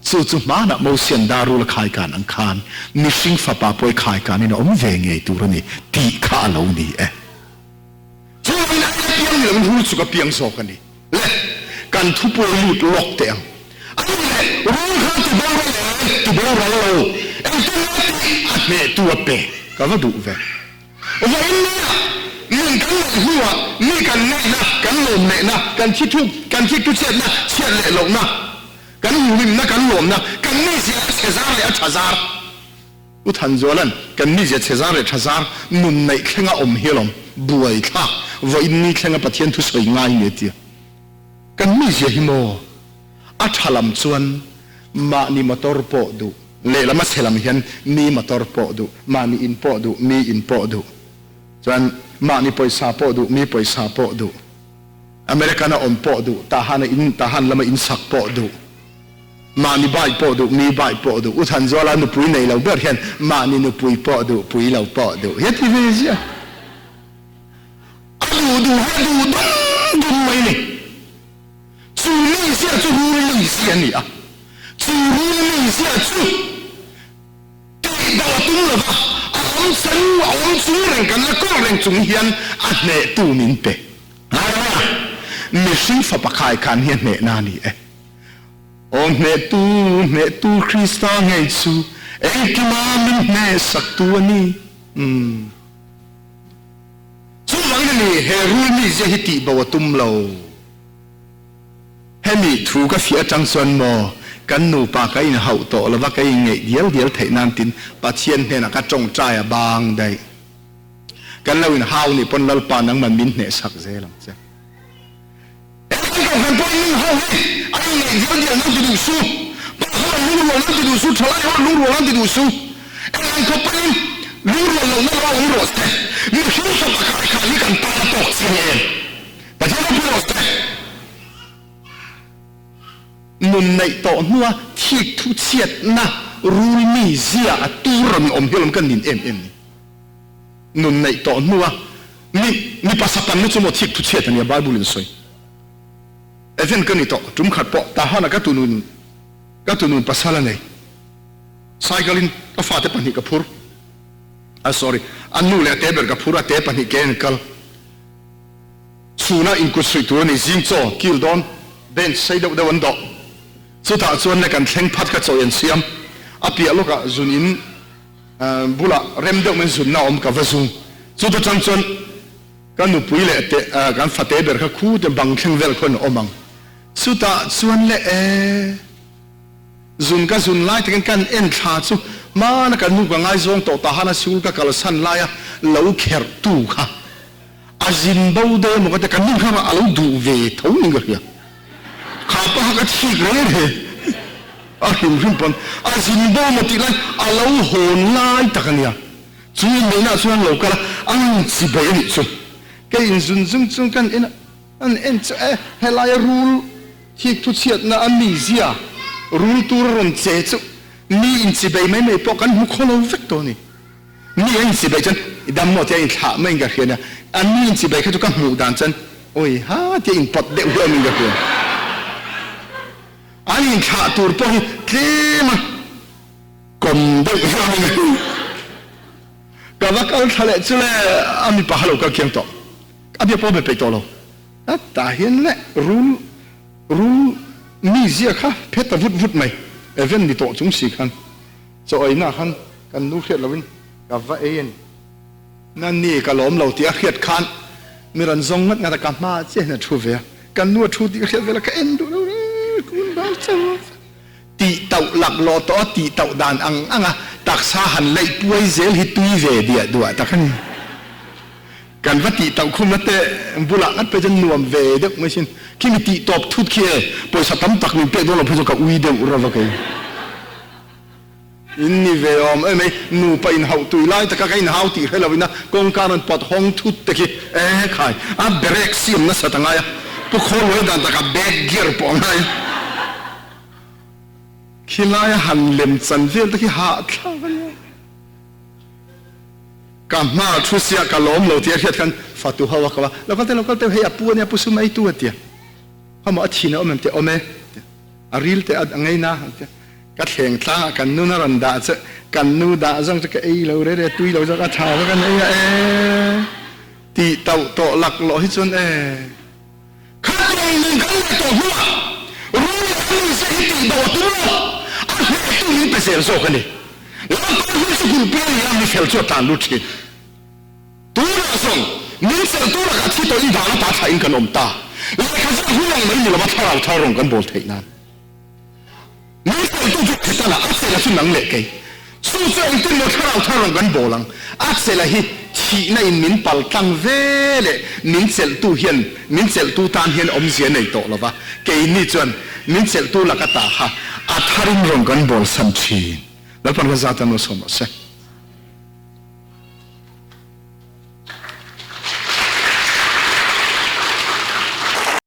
Chu chu hmanah Mosian darul a khaikan ang khan mihring fapa pawh i khaikanin a awm ve ngei tur a ni tih kha a lo ni e. Chuvangin a piang ni lovin rul chu ka piang zawk a ni. Le, kan thu pawh lut lawk teh ang. A ni le, rul kha ti boral e, ti boral lo, engtin nge tih a hnehtu a pe, ka va duh ve. Vawiin nia, nun kan neih hnuah mi kan ngaihna, kan lawm lehna, kan thi thuk, kan thik thu chhiatna, chhiat leh lohna, kan huhimna, kan lawmna, kan mizia a chhe zar leh a tha zar. U Thanzuala'n kan mizia chhe zar leh tha zar nun neih thlenga awm hi alawm buai thlak vawiin ni thlenga Pathian thu sawi ngai ni a ti a. Kan mizia hi maw a tha lam chuan mahni motor pawh duh, lehlam a chhe lam hian mi motor pawh duh, mahni in pawh duh, mi in pawh duh, chuan mahni pawisa pawh duh, mi pawisa pawh duh, American a awm pawh duh, Tahan a in, Tahan lama in sak pawh duh. Mahni bike pawh duh, mi bike pawh duh. U Thanzuala nupui nei lo ber hian mahni nupui pawh duh, pui lo pawh duh hi a ti ve ziah. A duh duh hi a duh dum dum mai ni. Chu mi ziah chu rul mi ziah a ni a. Chu rul mi ziah chu tih bo a tum lo va, a awm chung, a awm chung reng kan la kawl reng chung hian a hnehtu min pe. Hallelujah! Mihring fapa khai khan hi a hnehna a ni e. Aw hnehtu, hnehtu Krista ngei chu engkima min hnehsaktu a ni. Umm. Chuvangin a ni, he rul mizia hi tihbo a tum lo. Hemi thu ka fiah atang chuan maw, Kan nupa ka inhauh tawh lova ka inngeih dial dial theih nan tin Pathian hnenah ka tawngtai a bang daih. Kan lo inhau nih pawn Lalpa nangman min hnehsak zel ang che. Engtin kohhran pawhin min hau hi a inngeih dial dial nan ti duh su, pa ho an lungrual nan ti duh su, thalai ho an lungrual nan ti duh su. Engang khawp pawhin lungrual lohna lo awm rawh se, mihring fapa kaikhah hi kan tan a tawk chiang em? Pathian ropui rawh se. Nun neih tawh hnua thik thu chhiatna rul mi zia a tur rawn awm hi alawm kan nin em em ni. Nun neih tawh hnua mi mipa sapanna chu maw thik thu chhiat a nia Bible in sawi. Event ka ni tawh tum khat pawh Tahana ka tunun ka tunun pasal a nei. Cycle in ka fate pahnih ka phur a sorry a nu leh a te ber ka phur a te pahnih ke an kal. Chhunah inkut suih tur a ni, zing chaw kil dawn bench sei deuh deuh an dawh. Chutah chuan le kan thleng phat kha chawi an siam. A piah lawkah zun in bulah rem deuh mai zunna a awm ka va zung. Chuta tang chuan ka nupui leh te kan fate ber kha khu te bang thleng vel khuan a awm ang. Chutah chuan le e zun ka zun lai takin kan en thla chu hmana kan nu ka ngaizawng tawh tahan a sikul ka kalsan laia lo kherh tu kha. A zin bo daih emaw ka ti, kan nu kha a lo duh ve tho ning ka hria. Kha paha ka chhik reng reng a hrim hrim pawn a zin bo emaw tih lai a lo hawn lai tak a nia. Chu inneihna ah chuan an lo kal a, a inchi bai a nih chu. Kei inzun zung chung kan en a, an en chu e helaia rul thik thu chhiatna a mizia rul tur a rawn che chu mi inchi bai mai mai pawh kan hmu khaw lo vek tawh a ni. Mi a inchibai chuan i dam maw tia inthlah mai in ka hria nia, a mi inchibai kha chu ka hmuh dan chuan awi ha tia inpawt deuh hlawm in ka hria. An inthlah tur pawh hi tlem a kawm deuh hlawm in ka hria. Ka va kal thla leh chu le a mipa kha lo kal kiang tawh, a bia pawh a be peih tawh lo. A tah hian le rul rul mizia kha phet ta vut vut mai, event ni tawh chung si khan. Chaw eina khan kan nu hriat loin ka va ei a ni. Na ni ka lawm lo tih a hriat khan mi rawn zawng ngat ngat a, ka hma chiah hian a thu ve a, kan nu a thu tih ka hriat vel a, ka en duh lo reng kun bal chauh a. Tih tauh lak lawh tawh a, tih tauh dan ang ang a taksa han leih puai zel hi tui ve diah duah tak a ni. Kan va tih tauh khum na te bulah ngat phei chuan nuam ve deuh mai sin. Khi mi tih tawp thut khi e, pawisa tam tak min pek dawn lo phei chuan ka ui deuh reuh a kei. In ni ve awm em ei, nupa inhauh tui lai taka ka inhau tih hre loin a kawngka rawn pawt hawng thut te khi e khai a brake siam nasat a ngai a, pu khawl luai dan taka back gear pawh a ngai a, khi laia han lem chan vel te khi hahthlak a nia. Ka hma thu sia ka lawm lo tih a hriat khan fatu ho a ko a, lo kal teh lo kal teh hei a pu a nia pu sum ei tu a tia, khawmaw a thin a awm em teh awm e. A ril te a ngei na ka thleng tlang ah kan nu na rawn dah che kan nu dah zong cu ka ei lo re re tui lo zong a tha ka kan ei a e ti tauh tawh lak lawh hi cun e khat lung ning kan leh tawh hnu ah rul le an mi se hi tih do a tum lo a hneh tu min pe zel zawk a ni lamkal hi cu kulhpi a ni a mi fel cu a tlan lut thin. Tunah zawng min chelhtu lakah thi tawhin van ata thlahin kan awm ta. Lehkha ziak hun ang mai ni lova thlarau thar rawng kan bawl theih nan. Min chelhtu chu Setana, a chelha chu nang leh kei. Chu chu engtin maw thlarau thar rawng kan bawl ang? A chelha hi thihna in min pal tlang ve leh min chelhtu hian min chelhtu tan hian awmzia nei tawh lova, keini chuan min chelhtu laka ta kha a tharin rawng kan bawl san thin. Lalpan ka zat a nuasawm rawh se.